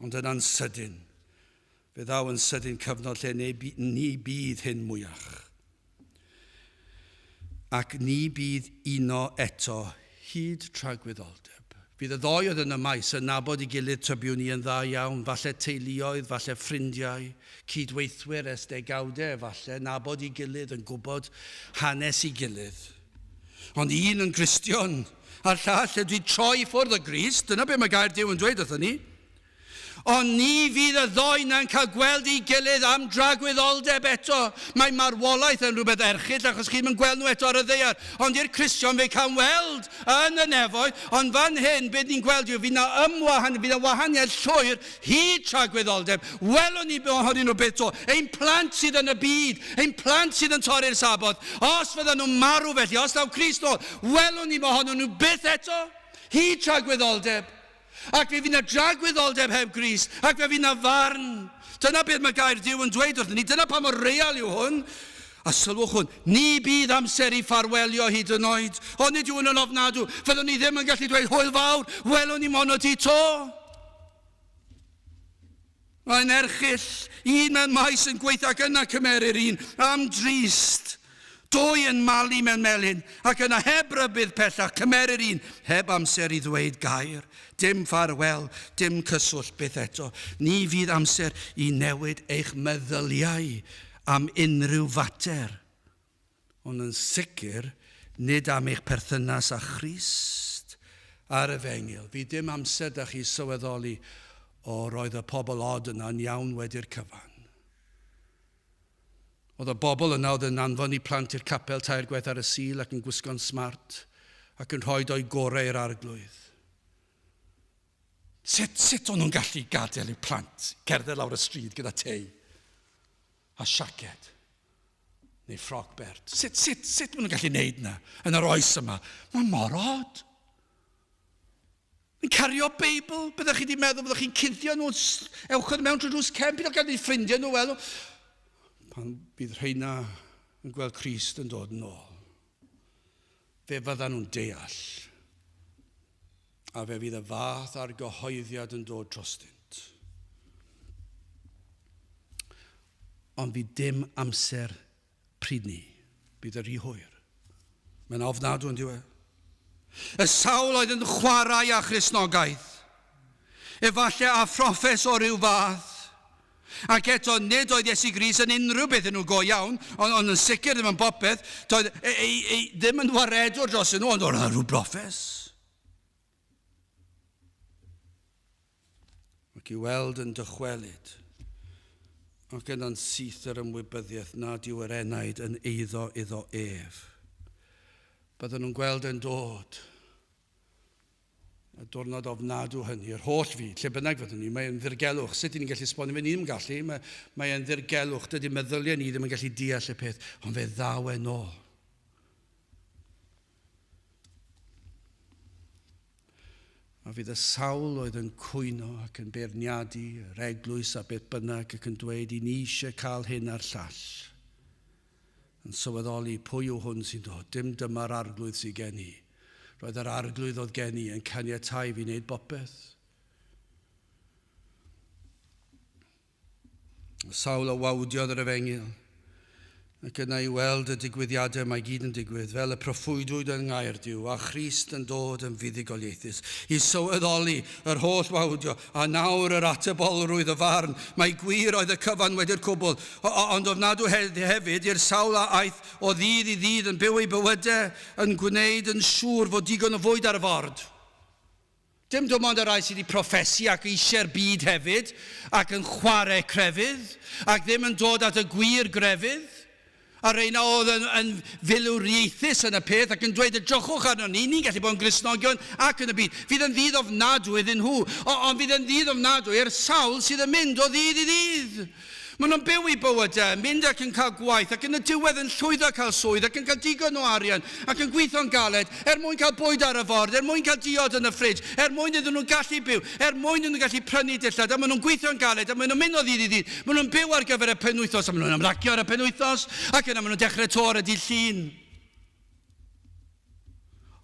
Ond yna'n sydyn, fe ddaw yn sydyn cyfnod lle ni bydd hyn mwyach. Ac ni bydd uno eto hyd tragwyddoldeb. Fydd y ddou oedd yn y maes yn nabod ei gilydd tybiwn i yn dda iawn, falle teuluoedd, falle ffrindiau, cydweithwyr ers degawdau efallai, nabod ei gilydd, yn gwybod hanes ei gilydd. Ond un yn Gristion, a'r llall wedi troi i ffwrdd o Grist, dyna be mae gair Duw yn dweud wrthon ni. Ond ni fydd y ddou na'n cael gweld ei gilydd am dragwyddoldeb eto. Mae marwolaeth yn rhywbeth erchyll achos chi ddim yn gweld nhw eto ar y ddaear. Ond i'r Cristion fe cawn weld yn y nefoedd. Ond fan hyn, beth ni'n gweld yw fydd na ymwahan, fydd na wahaniaeth llwyr hyd tragwyddoldeb. Welwn ni ohonyn nhw byth 'to. Ein plant sydd yn y byd, ein plant sydd yn torri'r Saboth, os fyddan nhw'n marw felly, os daw Crist nôl, welwn ni mohonyn nhw byth eto. Hyd tragwyddoldeb. Ac fe fydd 'na dragwyddoldeb heb Grist, ac fe fydd 'na farn. Dyna beth mae gair Duw yn dweud wrthyn ni. Dyna pa mor real yw hwn. A sylwch hwn, ni bydd amser i ffarwelio hyd yn oed. Onid yw hwn yn ofnadw? Fyddwn ni ddim yn gallu dweud hwyl fawr, welwn ni mono ti to. Mae'n erchyll, un mewn maes yn gweithio ac yna cymerir un, am drist. Dwy yn malu mewn melin, ac yna heb rybudd pellach, cymerir un, heb amser i ddweud gair. Dim ffarwel, dim cyswllt byth eto. Ni fydd amser i newid eich meddyliau am unrhyw fater, ond yn sicr nid am eich perthynas â Christ a'r Efengyl. Fydd dim amser da chi sylweddoli, o, roedd y pobl od yna'n iawn wedi'r cyfan. Oedd y bobl yna oedd yn anfon eu plant i'r capel tair gwaith ar y Sul ac yn gwisgo'n smart ac yn rhoi o'u gorau i'r Arglwydd. Sut, sut o'n nhw'n gallu gadael eu plant cerdded lawr y stryd gyda tei a siaced neu ffrog bert? Sut, sut, sut maen nhw'n gallu neud yna yn yr oes yma? Mae'n mor od. Yn cario Beibl, byddech chi wedi meddwl byddech chi'n cuddio nhw, ewch yn mewn trwy drws cefn, peidiwch gadael i ffrindiau nhw weld nhw. Pan bydd rheina yn gweld Crist yn dod yn ôl, fe fyddan nhw'n deall, a fe fydd y fath argyhoeddiad yn dod drostynt. Ond fydd dim amser pryd ni. Bydd y rhy hwyr. Mae'n ofnadw yn diwedd. Y sawl oedd yn chwarae â Christnogaeth, efallai â phroffes o ryw fath, ac eto nid oedd Iesu Grist yn unrhyw beth yn nhw go iawn, ond, ond yn sicr ddim yn bopeth, doedd e, e, e, ddim yn waredwr dros nhw, ond oedd rhyw broffes. Ac i weld yn dychwelyd, ac yna'n syth yr ymwybyddiaeth nad yw yr enaid yn eiddo iddo ef. Byddwn nhw'n gweld yn dod. Y diwrnod ofnadw hynny, yr holl fyd, lle bynnag fyddwn ni, mae'n ddirgelwch. Sut ni'n gallu esbonio fe? Ni ddim yn gallu, mae, mae'n ddirgelwch. Dydy meddyliau ni ddim yn gallu deall y peth, ond fe ddaw e nôl. A fydd y sawl oedd yn cwyno ac yn beirniadu yr eglwys a beth bynnag ac yn dweud i ni eisiau cael hyn a'r llall, yn sylweddoli pwy yw hwn sy'n dod. Dim dyma'r arglwydd sydd gen i. Roedd yr arglwydd oedd gen i yn caniatáu fi wneud bopeth. Y sawl a wawdiodd yr efengyl, ac yna i weld y digwyddiadau mae gyd yn digwydd, fel y proffwydwyd yng Ngair Duw, a Christ yn dod yn fuddugoliaethus, i sylweddoli yr holl wawdio, a nawr yr atebolrwydd y farn, mai gwir oedd y cyfan wedi'r cwbl, ond ofnadw hefyd i'r sawl a aeth o ddydd i ddydd yn byw eu bywydau, yn gwneud yn siŵr fod digon o fwyd ar y ford. Dim dim ond y rhai sydd wedi proffesu ac eisiau'r byd hefyd, ac yn chwarae crefydd, ac ddim yn dod at y gwir grefydd, a rheina oedd yn, yn filwriaethus yn y peth ac yn dweud edrychwch arno ni, ni'n gallu bod yn Gristnogion ac yn y byd. Fydd yn ddydd ofnadwy iddyn nhw, ond fydd yn ddydd ofnadwy i'r sawl sydd yn mynd o ddydd i ddydd. Maen nhw'n byw eu bywydau, yn mynd ac yn cael gwaith, ac yn y diwedd yn llwyddo cael swydd, ac yn cael digon o arian, ac yn gweithio'n galed, er mwyn cael bwyd ar y ford, er mwyn cael diod yn y ffrij, er mwyn iddyn nhw gallu byw, er mwyn iddyn nhw gallu prynu dillad, a maen nhw'n gweithio'n galed, a maen nhw'n mynd o ddydd i ddydd. Maen nhw'n byw ar gyfer y penwythnos, a maen nhw'n ymlacio ar y penwythnos, ac yna maen nhw'n dechrau to ar y dydd Llun.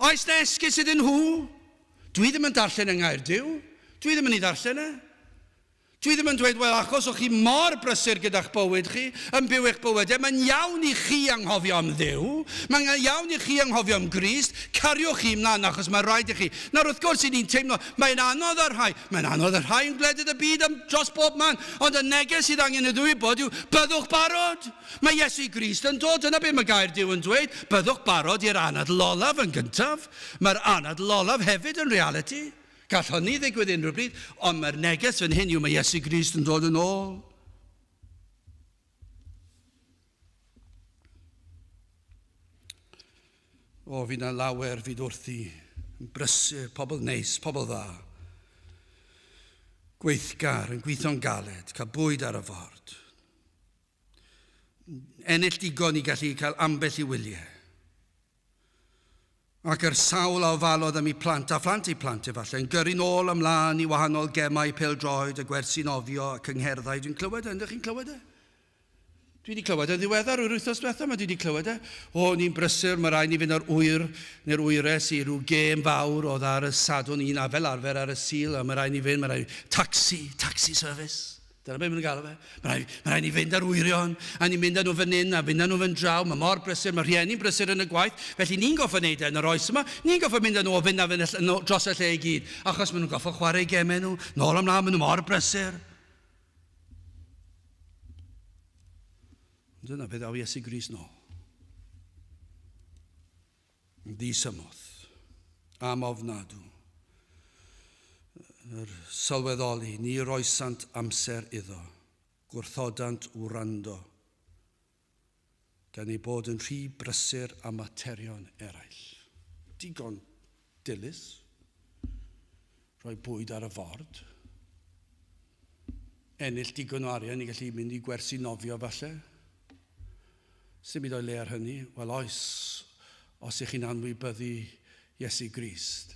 Oes 'na esgus iddyn nhw? Dwi ddim yn darllen yng Ngair Duw. Dwi ddim yn ei ddarllen e. Dwi ddim yn dweud, wel, achos o'ch chi mor brysur gyda'ch bywyd chi, yn byw eich bywydau, mae'n iawn i chi anghofio am Dduw, mae'n iawn i chi anghofio am Grist, cariwch chi mlaen achos mae rhaid i chi. Nawr, wrth gwrs, i ni'n teimlo, mae'n anodd ar rhai, mae'n anodd ar rhai yn gwledydd y byd am dros bob man, ond y neges sydd angen ei ddwybod yw, byddwch barod! Mae Iesu Grist yn dod, dyna beth mae gair Duw yn dweud, byddwch barod i'r anadl olaf yn gyntaf. Mae'r anadl olaf hefyd yn realiti. Gall hynny ddigwydd unrhyw bryd, ond mae'r neges fan hyn yw mae Iesu Grist yn dod yn ôl. O, fi na lawer fyd wrthi, yn brysur, pobl neis, pobl dda. Gweithgar, yn gweithio'n galed, cael bwyd ar y ford. Ennill digon i gallu cael ambell i wyliau. Ac yr sawl a ofalodd am eu plant, a phlant eu plant efallai, yn gyrru nôl ymlaen i wahanol gemau pêl-droed a gwersi nofio a cyngherddau. Dwi'n clywed e, ydych chi'n clywed e? Dwi wedi clywed e'n ddiweddar, yr wythnos diwethaf yma dwi wedi clywed e. O, ni'n brysur, mae rhaid ni fynd ar ŵyr neu'r wyres i rhyw gêm fawr oedd ar y Sadwrn un a fel arfer ar y Sul, a mae rhaid ni fynd, mae rhaid... Taxi, taxi service. Dyna beth maen nhw'n galw fe. Mae rhaid, mae rhaid ni fynd ar wyrion, a ni'n mynd â nhw fan hyn, a fynd â nhw fan draw. Mae mor brysur, mae rhieni'n brysur yn y gwaith, felly ni'n goffo wneud e yn yr oes yma. Ni'n goffo mynd â nhw o fynd a fynd dros y lle i gyd, achos maen nhw'n goffo chwarae gemau nhw, nôl ymlaen, maen nhw mor brysur. Ond dyna fe ddaw Iesu Grist nôl. Yn ddisymodd, am ofnadw. Yr sylweddoli, ni roesant amser iddo, gwrthodant wrando, gan ei bod yn rhy brysur â materion eraill. Digon dilys, rhoi bwyd ar y ford, ennill digon o arian i gallu mynd i gwersi nofio falle. Sdim byd o'i le ar hynny. Wel oes, os ych chi'n anwybyddu Iesu Grist.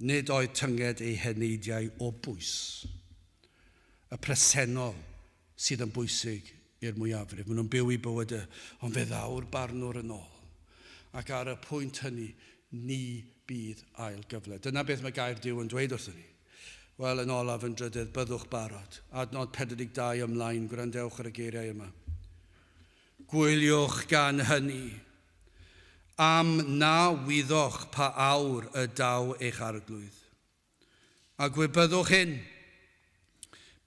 Nid oedd tynged eu heneidiau o bwys. Y presennol sydd yn bwysig i'r mwyafrif. Maen nhw'n byw eu bywydau, ond fe ddaw'r barnwr yn ôl. Ac ar y pwynt hynny, ni bydd ail gyfle. Dyna beth mae gair Duw yn dweud wrthyn ni. Wel, yn olaf, yn drydydd, byddwch barod. Adnod 42 ymlaen, gwrandewch ar y geiriau yma. Gwyliwch gan hynny, am na wyddoch pa awr y daw eich arglwydd. A gwybyddwch hyn,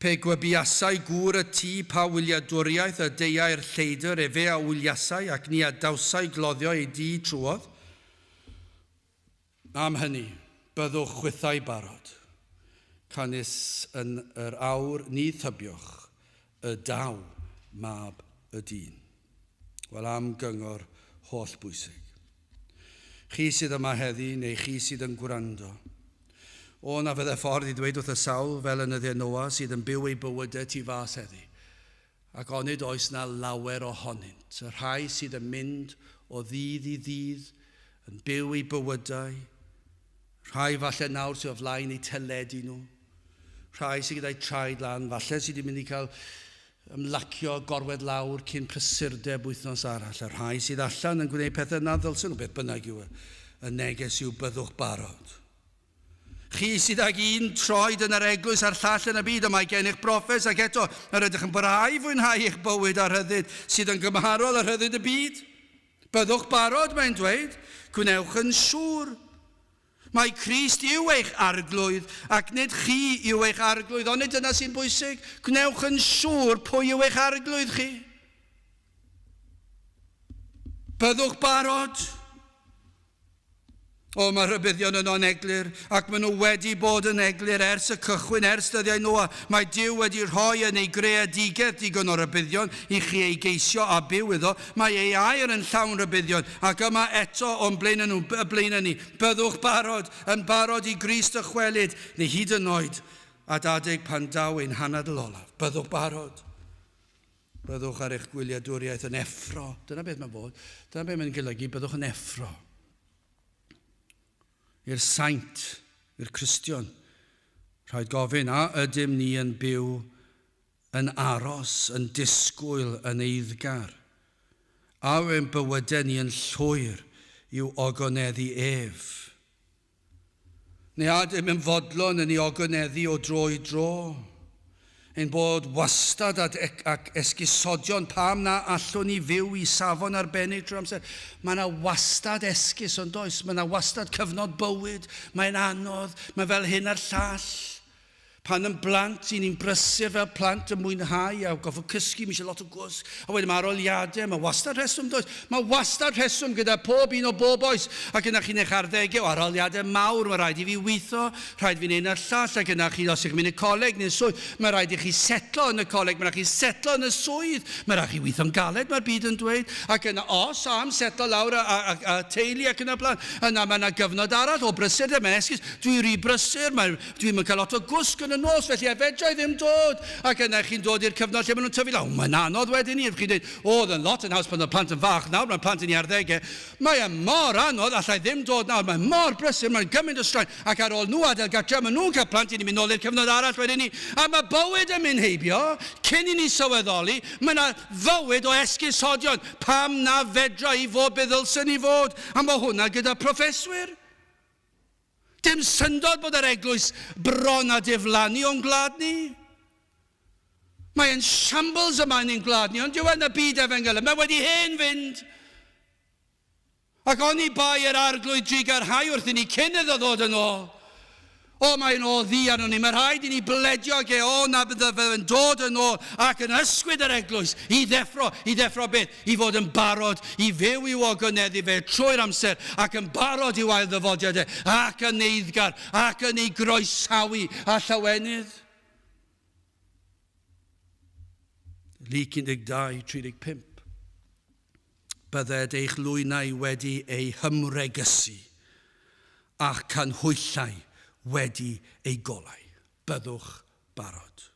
pe gwybiasai gŵr y tŷ pa wyliadwriaeth y deuai'r lleidr, efe a wyliasai, ac ni adawsai gloddio ei dŷ trwodd. Am hynny, byddwch chwithau barod, canys yn yr awr ni thybiwch y daw Mab y Dyn. Wel, am gyngor holl bwysig. Chi sydd yma heddi, neu chi sydd yn gwrando, o na fydde ffordd i ddweud wrth y sawl, fel yn nyddiau Noa, sydd yn byw eu bywydau tu fas heddi, ac onid oes na lawer ohonynt, y rhai sydd yn mynd o ddydd i ddydd, yn byw eu bywydau, rhai falle nawr sydd o flaen eu teledu nhw, rhai sydd gyda'i traed lan, falle sydd wedi mynd i cael ymlacio, gorwedd lawr cyn prysurdeb wythnos arall, y rhai sydd allan yn gwneud pethau na ddylsyn nhw, beth bynnag yw e, y neges yw byddwch barod. Chi sydd ag un troed yn yr eglwys a'r llall yn y byd, y mae gennych broffes ac eto yr ydych yn parhau i fwynhau eich bywyd a rhyddid sydd yn gymharol â rhyddid y byd. Byddwch barod, mae'n dweud, gwnewch yn siŵr. Mae Crist yw eich arglwydd, ac nid chi yw eich arglwydd, onid dyna sy'n bwysig? Gwnewch yn siŵr pwy yw eich arglwydd chi. Byddwch barod. O, mae rhybuddion yno'n eglur, ac maen nhw wedi bod yn eglur ers y cychwyn, ers dyddiau Noa. Mae Duw wedi rhoi yn ei greadigedd digon o rybuddion i chi ei geisio a byw iddo. Mae ei air yn llawn rhybuddion, ac yma eto o'n blaenau nhw, y blaenau ni. Byddwch barod, yn barod i Grist dychwelyd, neu hyd yn oed at adeg pan daw ein hanadl olaf. Byddwch barod. Byddwch ar eich gwyliadwriaeth yn effro. Dyna beth mae'n bod. Dyna beth mae'n golygu, byddwch yn effro. I'r saint, i'r Cristion, rhaid gofyn, a ydym ni yn byw yn aros, yn disgwyl, yn eiddgar? A yw ein bywydau ni yn llwyr i'w ogoneddu ef? Neu a ydym yn fodlon yn ei ogoneddu o dro i dro? Ein bod wastad at ac esgusodion pam na allwn ni fyw i safon arbennig trwy'r amser. Mae yna wastad esgus, ond does? Mae yna wastad cyfnod bywyd. Mae'n anodd. Mae fel hyn a'r llall. Pan yn blant, i ni'n brysur fel plant yn mwynhau a goffod cysgu, mi eisiau lot o gwsg. A wedyn mae aroliadau, mae wastad rheswm, does? Mae wastad rheswm gyda pob un o bob oes. Ac yna chi'n eich arddegau, o aroliadau mawr, mae rhaid i fi weithio, rhaid fi wneud na'r llall. Ac yna chi, os ych chi'n mynd i coleg neu'n swydd, mae rhaid i chi setlo yn y coleg, mae rhaid chi setlo yn y swydd, mae rhaid chi weithio'n galed, mae'r byd yn dweud. Ac yna, os am setlo lawr a, a, a, a teulu ac yna blaen, yna mae yna gyfnod arall o brysurdeb, mae'n esgus, dwi rhy brysur, mae Dwi'm yn cael lot o gwsg yn y... yn y nos, felly a fedra i ddim dod. Ac yna chi'n dod i'r cyfnod lle maen nhw'n tyfu lawr. Mae'n anodd wedyn ni. Chi'n dweud, o, oedd yn lot yn haws pan oedd plant yn fach, nawr mae'r plant yn ei arddegau. Mae e mor anodd, allai ddim dod nawr, mae mor brysur, mae'n gymaint o straen. Ac ar ôl nhw adael gartre, maen nhw'n cael plant, i ni'n mynd nôl i'r cyfnod arall wedyn ni. A mae bywyd yn mynd heibio, cyn i ni sylweddoli, mae yna fywyd o esgusodion. Pam na fedra i fod be ddylsen i fod? A mae hwnna gyda proffeswyr. Dim syndod bod yr eglwys bron a diflannu o'n gwlad ni. Mae e'n shambles yma yn ein gwlad ni, ond dyw e yn y byd efengyl. Mae wedi hen fynd. Ac oni bai yr Arglwydd drugarhau wrth i ni cyn iddo ddod yn ôl. O, mae'n ôl ddu arnon ni. Mae rhaid i ni bledio ag e, o, na bydde fe'n dod yn ôl ac yn ysgwyd yr eglwys i ddeffro, i ddeffro beth? I fod yn barod i fyw i'w ogoneddu fe trwy'r amser ac yn barod i'w ailddyfodiad e ac yn eiddgar ac yn ei groesawu â llawenydd. Luc 12, 35. Bydded eich lwynau wedi eu hymwregysu, a'ch canhwyllau wedi eu golau. Byddwch barod.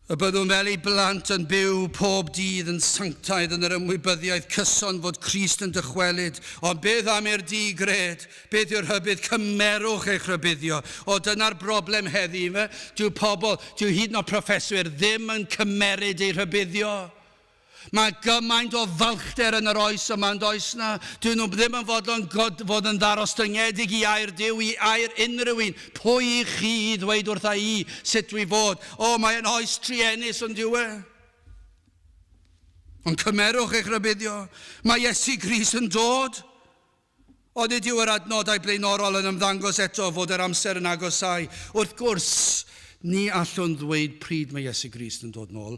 Y byddwn fel ei blant yn byw pob dydd yn sanctaidd yn yr ymwybyddiaeth cyson fod Crist yn dychwelyd. Ond beth am i'r di-gred? Beth yw'r rhybudd? Cymerwch eich rhybuddio. O, dyna'r broblem heddi, ife? Dyw pobl, dyw hyd yn oed proffeswyr ddim yn cymeryd eu rhybuddio. Mae gymaint o falchder yn yr oes yma, yn does na? Dyn nhw ddim yn fodlon fod yn ddarostyngedig i air Duw, i air unrhyw un. Pwy i chi i ddweud wrtha i sut dwi fod? O, mae'n oes truenus, ond dyw e? Ond cymerwch eich rhybuddio. Mae Iesu Grist yn dod. Onid yw yr adnodau blaenorol yn ymddangos eto fod yr amser yn agosáu? Wrth gwrs, ni allwn ddweud pryd mae Iesu Grist yn dod nôl.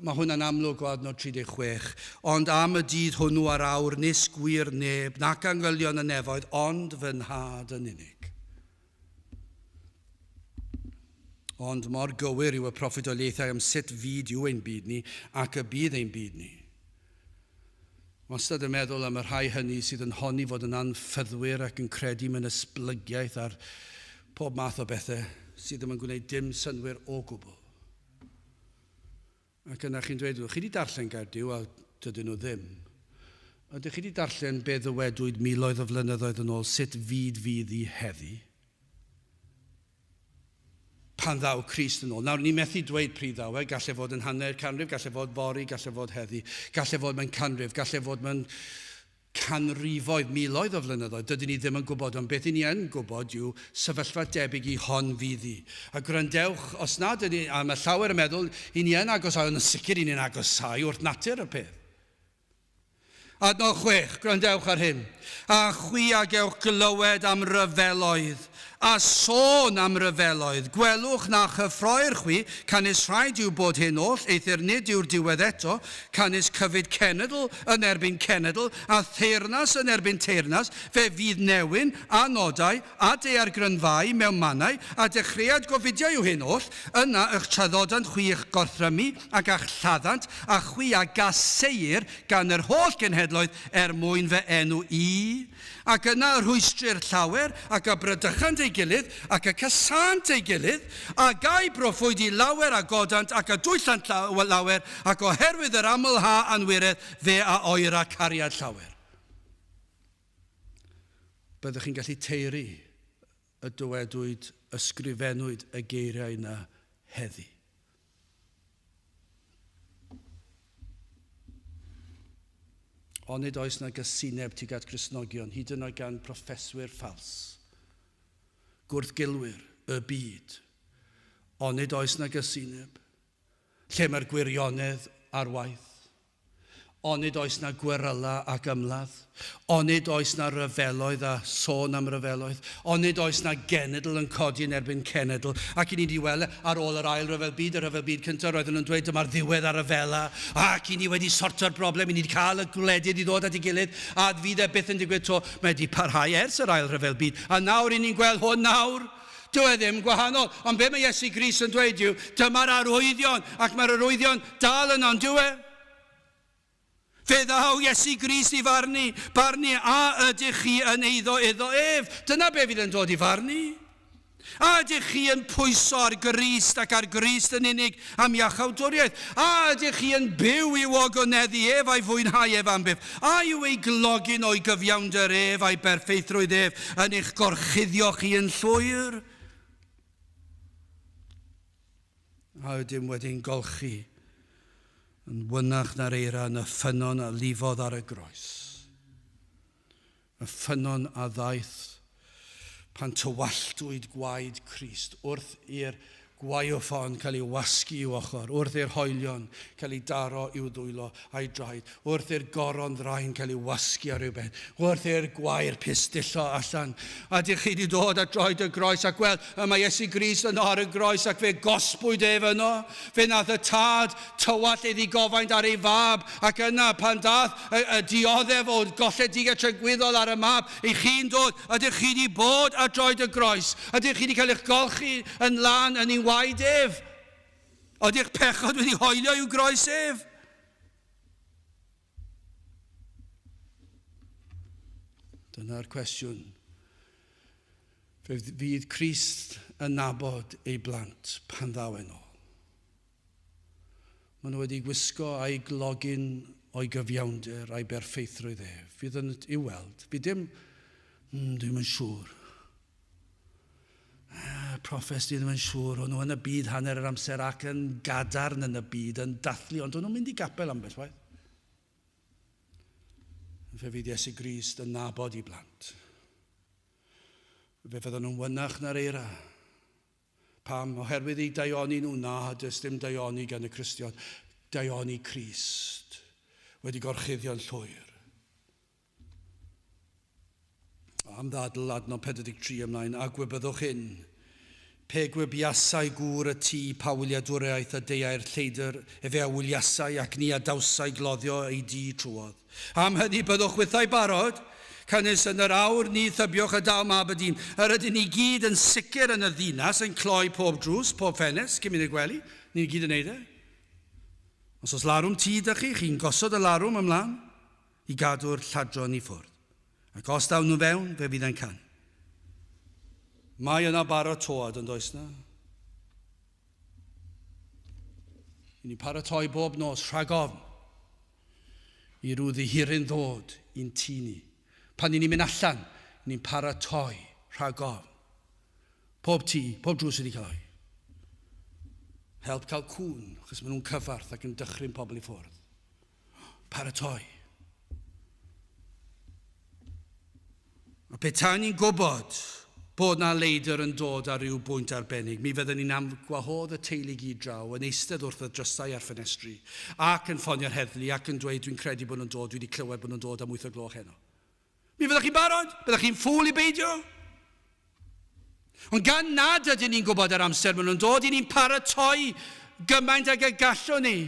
Mae hwnna'n amlwg o adnod 36. Ond am y dydd hwnnw a'r awr, nis gwir neb, nac angylion y nefoedd, ond fy nhad yn unig. Ond mor gywir yw y proffwydoliaethau am sut fyd yw ein byd ni ac y bydd ein byd ni. Wastad yn meddwl am y rhai hynny sydd yn honni fod yn anffyddwyr ac yn credu mewn esblygiaeth ar pob math o bethau sydd ddim yn gwneud dim synnwyr o gwbl. Ac yna chi'n dweud, chi wedi darllen gair Duw a dydyn nhw ddim. Ydych chi wedi darllen be ddywedwyd miloedd o flynyddoedd yn ôl sut fyd fydd i heddi? Pan ddaw Crist yn ôl. Nawr, ni methu dweud pryd ddaw e, gallai fod yn hanner canrif, gallai fod fory, gallai fod heddi, gallai fod mewn canrif, gallai fod mewn canrifoedd, miloedd o flynyddoedd. Dydyn ni ddim yn gwybod, ond beth i ni yn gwybod yw sefyllfa debyg i hon fydd hi. A gwrandewch, os nad ydy, a mae llawer yn meddwl, i ni yn agosáu, ond yn sicr i ni'n agosáu wrth natur y peth. Adnod 6, gwrandewch ar hyn. A chwi a gewch glywed am ryfeloedd, a sôn am ryfeloedd. Gwelwch na chyffroir chwi, canys rhaid yw bod hyn oll, eithr nid yw'r diwedd eto, canys cyfyd cenedl yn erbyn cenedl, a theyrnas yn erbyn teyrnas, fe fydd newyn, a nodau, a daeargrynfâu mewn mannau, a dechreuad gofidiau yw hyn oll, yna y'ch traddodant chwi i'ch gorthrymu, ac a'ch lladdant, a chwi a gaseir gan yr holl genhedloedd er mwyn fy enw i. Ac yna y rhwystrir llawer, ac y bradychant ei gilydd, ac y casânt ei gilydd, a gau broffwyd i lawer a godant, ac a dwyllant lawer, ac oherwydd yr aml ha anwiredd, fe a oera cariad llawer. Byddwch chi'n gallu taeru y dywedwyd, ysgrifennwyd y geiriau yna heddi. Onid oes na gysineb tuag at Gristnogion, hyd yn oed gan broffeswyr ffals, gwrthgilwyr y byd? Onid oes na gysineb? Lle mae'r gwirionedd ar waith? Onid oes 'na gweryla ac ymladd? Onid oes 'na ryfeloedd a sôn am ryfeloedd? Onid oes 'na genedl yn codi yn erbyn cenedl? Ac i ni 'di weld e ar ôl yr Ail Ryfel Byd, y Rhyfel Byd Cyntaf, roedden nhw'n dweud dyma'r ddiwedd ar ryfela, ac i ni wedi sorto'r broblem, i ni 'di cael y gwledydd i ddod at ei gilydd, a fydd e byth yn digwydd 'to. Mae 'di parhau ers yr Ail Ryfel Byd, a nawr i ni'n gweld hwn nawr. Dyw e ddim gwahanol. Ond be mae Iesu Grist yn dweud yw, dyma'r arwyddion, ac mae'r arwyddion dal yno, yn dyw e? Fe ddaw Iesu Grist i farnu, barnu a ydych chi yn eiddo iddo ef. Dyna be fydd yn dod i farnu. A ydych chi yn pwyso ar Grist ac ar Grist yn unig am iachawdwriaeth? A ydych chi yn byw i'w ogoneddu ef a'i fwynhau ef am byth? A yw ei glogyn o'i gyfiawnder ef a'i berffeithrwydd ef yn eich gorchuddio chi yn llwyr? A ydym wedi'n golchi yn wynach na'r eira yn y ffynnon a lifodd ar y groes? Y ffynnon a ddaeth pan tywalltwyd gwaed Crist wrth i'r gwaywffon cael ei wasgu i'w ochr, wrth i'r hoelion cael ei daro i'w ddwylo a'i draed, wrth i'r goron ddrain cael ei wasgu ar ei ben, wrth i'r gwair pistillo allan. A dych chi wedi dod at droed y groes a gweld y mae Iesu Grist yno ar y groes ac fe gosbwyd ef yno. Fe nath y tad tywallt ei ddigofaint ar ei fab, ac yna pan dath y, y dioddef o golledigaeth tragwyddol ar y mab, i chi'n dod, ydych chi wedi bod at droed y groes? Ydych chi wedi cael eich golchi yn lân yn ei waed ef? Ydy'ch pechod wedi hoelio i'w groes ef? Dyna'r cwestiwn. Fe fydd Crist yn nabod ei blant pan ddaw e'n ôl. Maen nhw wedi gwisgo a'i glogyn o'i gyfiawnder a'i berffeithrwydd ef. Fydd yn i'w weld. Fydd dim, dwi'm yn siŵr. Ah, proffes, dwi ddim yn siŵr. O'n nhw yn y byd hanner yr amser ac yn gadarn yn y byd, yn dathlu, ond o'n nhw'n mynd i gapel ambell waith. Fe fydd Iesu Grist yn nabod i blant. Fe fydden nhw'n wynach na'r eira. Pam? Oherwydd eu daioni nhw? Na, does dim daioni gan y Cristion. Daioni Crist wedi gorchuddio'n llwyr. Am ddadl adnod 43 ymlaen, a gwybyddwch hyn, pe gwybiasai gŵr y tŷ pa wyliadwriaeth y deuai'r lleidr, efe a wyliasai ac ni adawsai gloddio ei dŷ trwodd. Am hynny byddwch chwithau barod, canys yn yr awr ni thybiwch y daw mab y dyn. Yr ydyn ni gyd yn sicr yn y ddinas yn cloi pob drws, pob ffenest, cyn mynd i'r gwely. Ni gyd yn neud e. Os oes larwm tŷ 'da chi, chi'n gosod y larwm ymlaen i gadw'r lladron i ffwrdd. Ac os daw nhw fewn, fe fydd e'n canu. Mae yna baratoad, yn does na? I ni paratoi bob nos rhag ofn i rhyw ddihiryn ddod i'n tŷ ni. Pan i ni'n mynd allan, ni'n paratoi rhag ofn. Pob tŷ, pob drws wedi cael ei. Help cael cŵn, achos maen nhw'n cyfarth ac yn dychryn pobl i ffwrdd. Paratoi. A petai ni'n gwybod bod na leidr yn dod ar ryw bwynt arbennig, mi fydden ni'n am gwahodd y teulu gyd draw, yn eistedd wrth y drysau a'r ffenestri, ac yn ffonio'r heddlu, ac yn dweud dwi'n credu bod nhw'n dod, dwi wedi clywed bod nhw'n dod am 8 o gloch heno. Mi fyddech chi'n barod? Byddech chi'n ffŵl i beidio? Ond gan nad ydyn ni'n gwybod yr amser maen nhw'n dod, i ni'n paratoi gymaint ag y gallwn ni.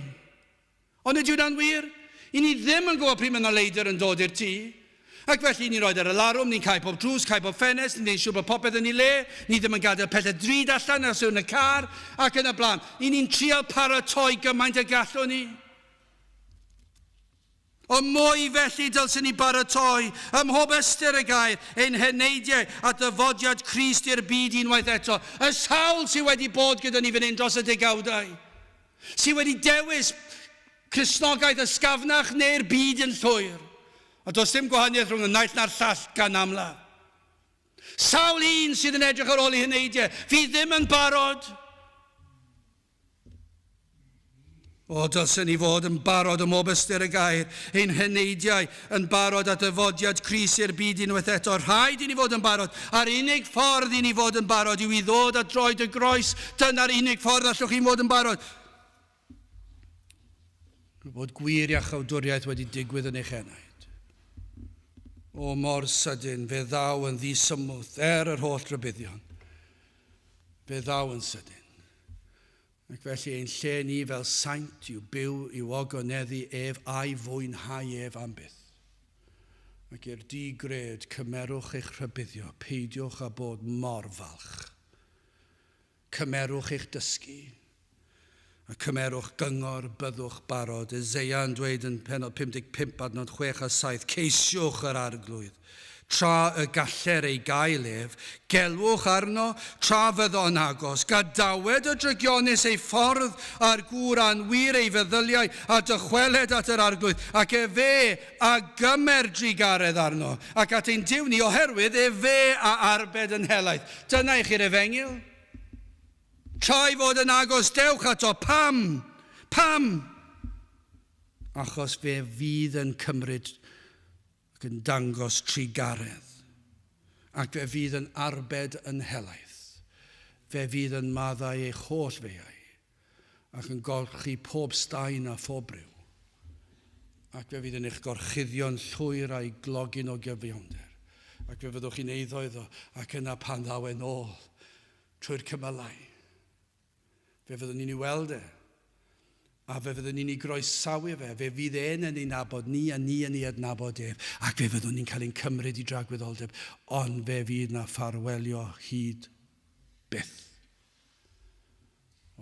Ond ydy hwnna'n wir? I ni ddim yn gwybod pryd mae 'na leidr yn dod i'r tŷ. Ac felly ni'n rhoid ar y larwm, ni'n cau pob drws, cau pob ffenest, ni'n gwneud siŵr bod popeth yn ei le, ni ddim yn gadael pethau drud allan os yw yn y car, ac yn y blaen. I ni'n trial paratoi gymaint y gallwn ni. Ond mwy felly dylswn ni baratoi, ym mhob ystyr y gair, ein heneidiau at ddyfodiad Crist i'r byd unwaith eto. Y sawl sydd wedi bod gyda ni fan hyn dros y degawdau. Sydd wedi dewis Cristnogaeth ysgafnach neu'r byd yn llwyr. A does dim gwahaniaeth rhwng y naill na'r llall gan amla. Sawl un sydd yn edrych ar ôl ei heneidiau, fydd ddim yn barod. O, dylsen ni fod yn barod ym mhob ystyr y gair, ein heneidiau yn barod at ddyfodiad Crist i'r byd unwaith eto. Rhaid i ni fod yn barod. A'r unig ffordd i ni fod yn barod yw i ddod at droed y groes. Dyna'r unig ffordd allwch chi fod yn barod. Bod gwir iachawdwriaeth wedi digwydd yn eich enaid. O, mor sydyn, fe ddaw yn ddisymwth er yr holl rybuddion. Fe ddaw yn sydyn. Ac felly ein lle ni fel saint yw byw i'w ogoneddu ef a'i fwynhau ef am byth. Ac i'r di-gred, cymerwch eich rhybuddio, peidiwch â bod mor falch. Cymerwch eich dysgu, a cymerwch gyngor, byddwch barod. Eseia yn dweud yn pennod 55 adnod 6 a 7, ceisiwch yr arglwydd. Tra y galler ei gael ef, gelwch arno, tra fyddo yn agos, gadawed y drygionus ei ffordd a'r gŵr anwir ei feddyliau, a dychweled at yr Arglwydd, ac efe a gymer drugaredd arno, ac at ein Duw ni, oherwydd efe a arbed yn helaeth. Dyna i chi'r efengyl. Tra ei fod yn agos, dewch ato. Pam? Pam? Achos fe fydd yn cymryd ac yn dangos trugaredd, ac fe fydd yn arbed yn helaeth. Fe fydd yn maddau eich holl feiau, ac yn golchi pob staen a phob briw, ac fe fydd yn eich gorchuddio'n llwyr a'i glogyn o gyfiawnder, ac fe fyddwch chi'n eiddo iddo, ac yna pan ddaw e'n ôl trwy'r cymylau, fe fyddwn ni'n ei weld e, a fe fyddwn ni'n ei groesawu fe, fe fydd e'n yn ei nabod ni a ni yn ei adnabod ef, ac fe fyddwn ni'n cael ein cymryd i dragwyddoldeb, ond fe fydd na ffarwelio hyd byth.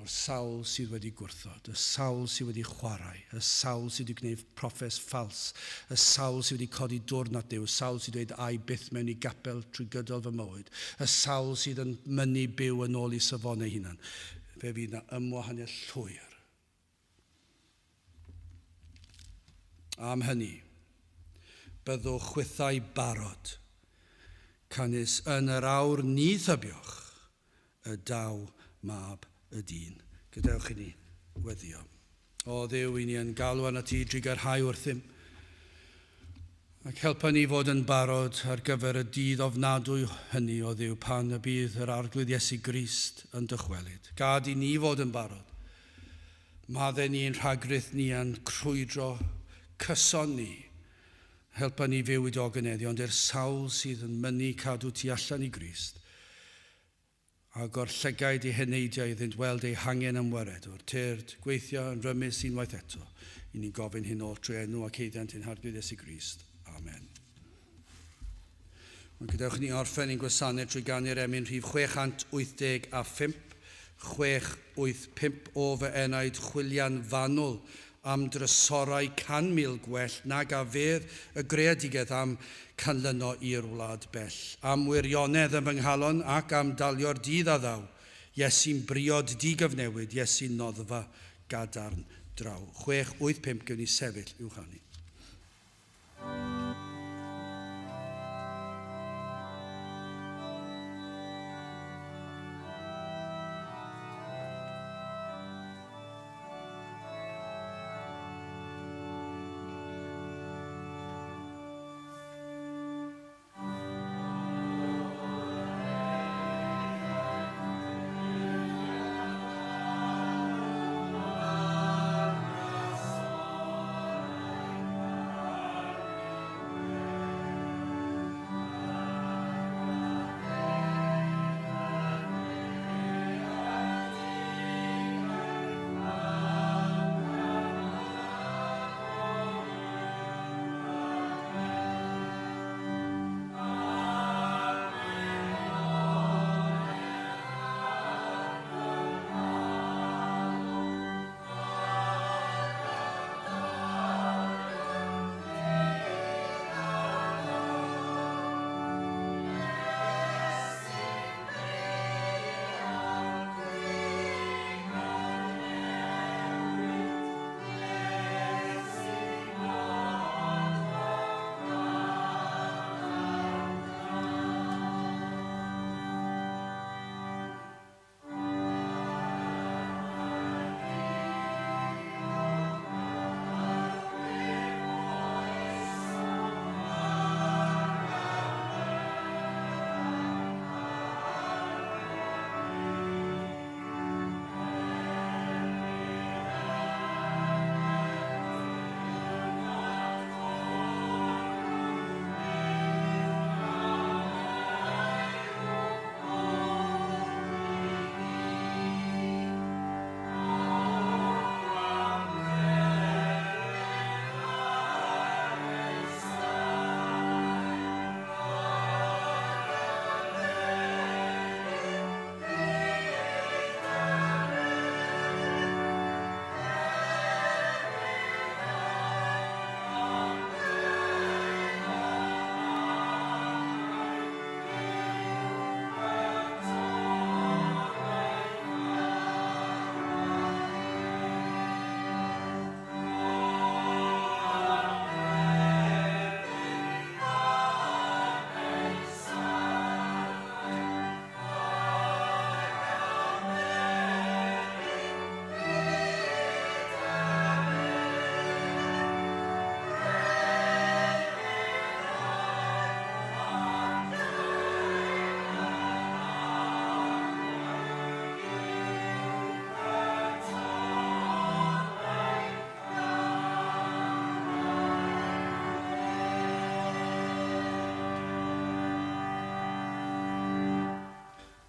O'r sawl sydd wedi gwrthod, y sawl sydd wedi chwarae, y sawl sydd wedi gwneud proffes ffals, y sawl sydd wedi codi dwrn at Dduw, y sawl sydd wedi dweud ai byth mewn i gapel trwy gydol fy mywyd, y sawl sydd yn mynnu byw yn ôl i safonau hunan. Fe fydd na ymwahaniaeth llwyr. Am hynny, byddwch chwithau barod, canys yn yr awr ni thybiwch y daw mab y dyn. Gadewch i ni weddio. O Dduw, i ni yn galw arnat ti drugarhau wrthym, ac helpa ni fod yn barod ar gyfer y dydd ofnadwy hynny, o Dduw, pan y bydd yr Arglwydd Iesu Grist yn dychwelyd. Gad i ni fod yn barod. Madde ni ein rhagrith ni a'n crwydro cyson ni. Helpa ni fyw i dy ogoneddu, ond i'r sawl sydd yn mynnu cadw tu allan i Grist, agor llygaid eu heneidiau iddynt weld eu hangen am waredwr. Tyrd, gweithio yn rymus unwaith eto. I ni'n gofyn hyn oll trwy enw ac haeddiant ein Harglwydd Iesu Grist. Amen. Ond gadewch ni orffen ein gwasanaeth trwy ganu'r emyn rhif 685, 685 o fy enaid chwilia'n fanwl am drysorau 100,000 gwell nag a fedd y greadigaeth am canlyno i'r wlad bell. Am wirionedd yn fy nghalon ac am dalio'r dydd a ddaw. Iesu'n briod digyfnewid, Iesu'n noddfa gadarn draw. 685 gewn ni sefyll i'w chanu.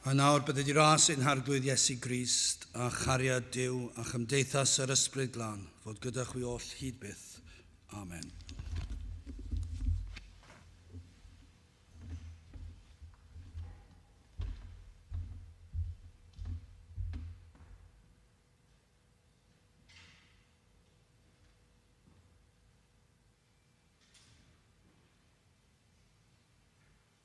A nawr bydded i ras ein Harglwydd Iesu Grist a chariad Duw a chymdeithas yr Ysbryd Glân fod gyda chwi oll hyd byth. Amen.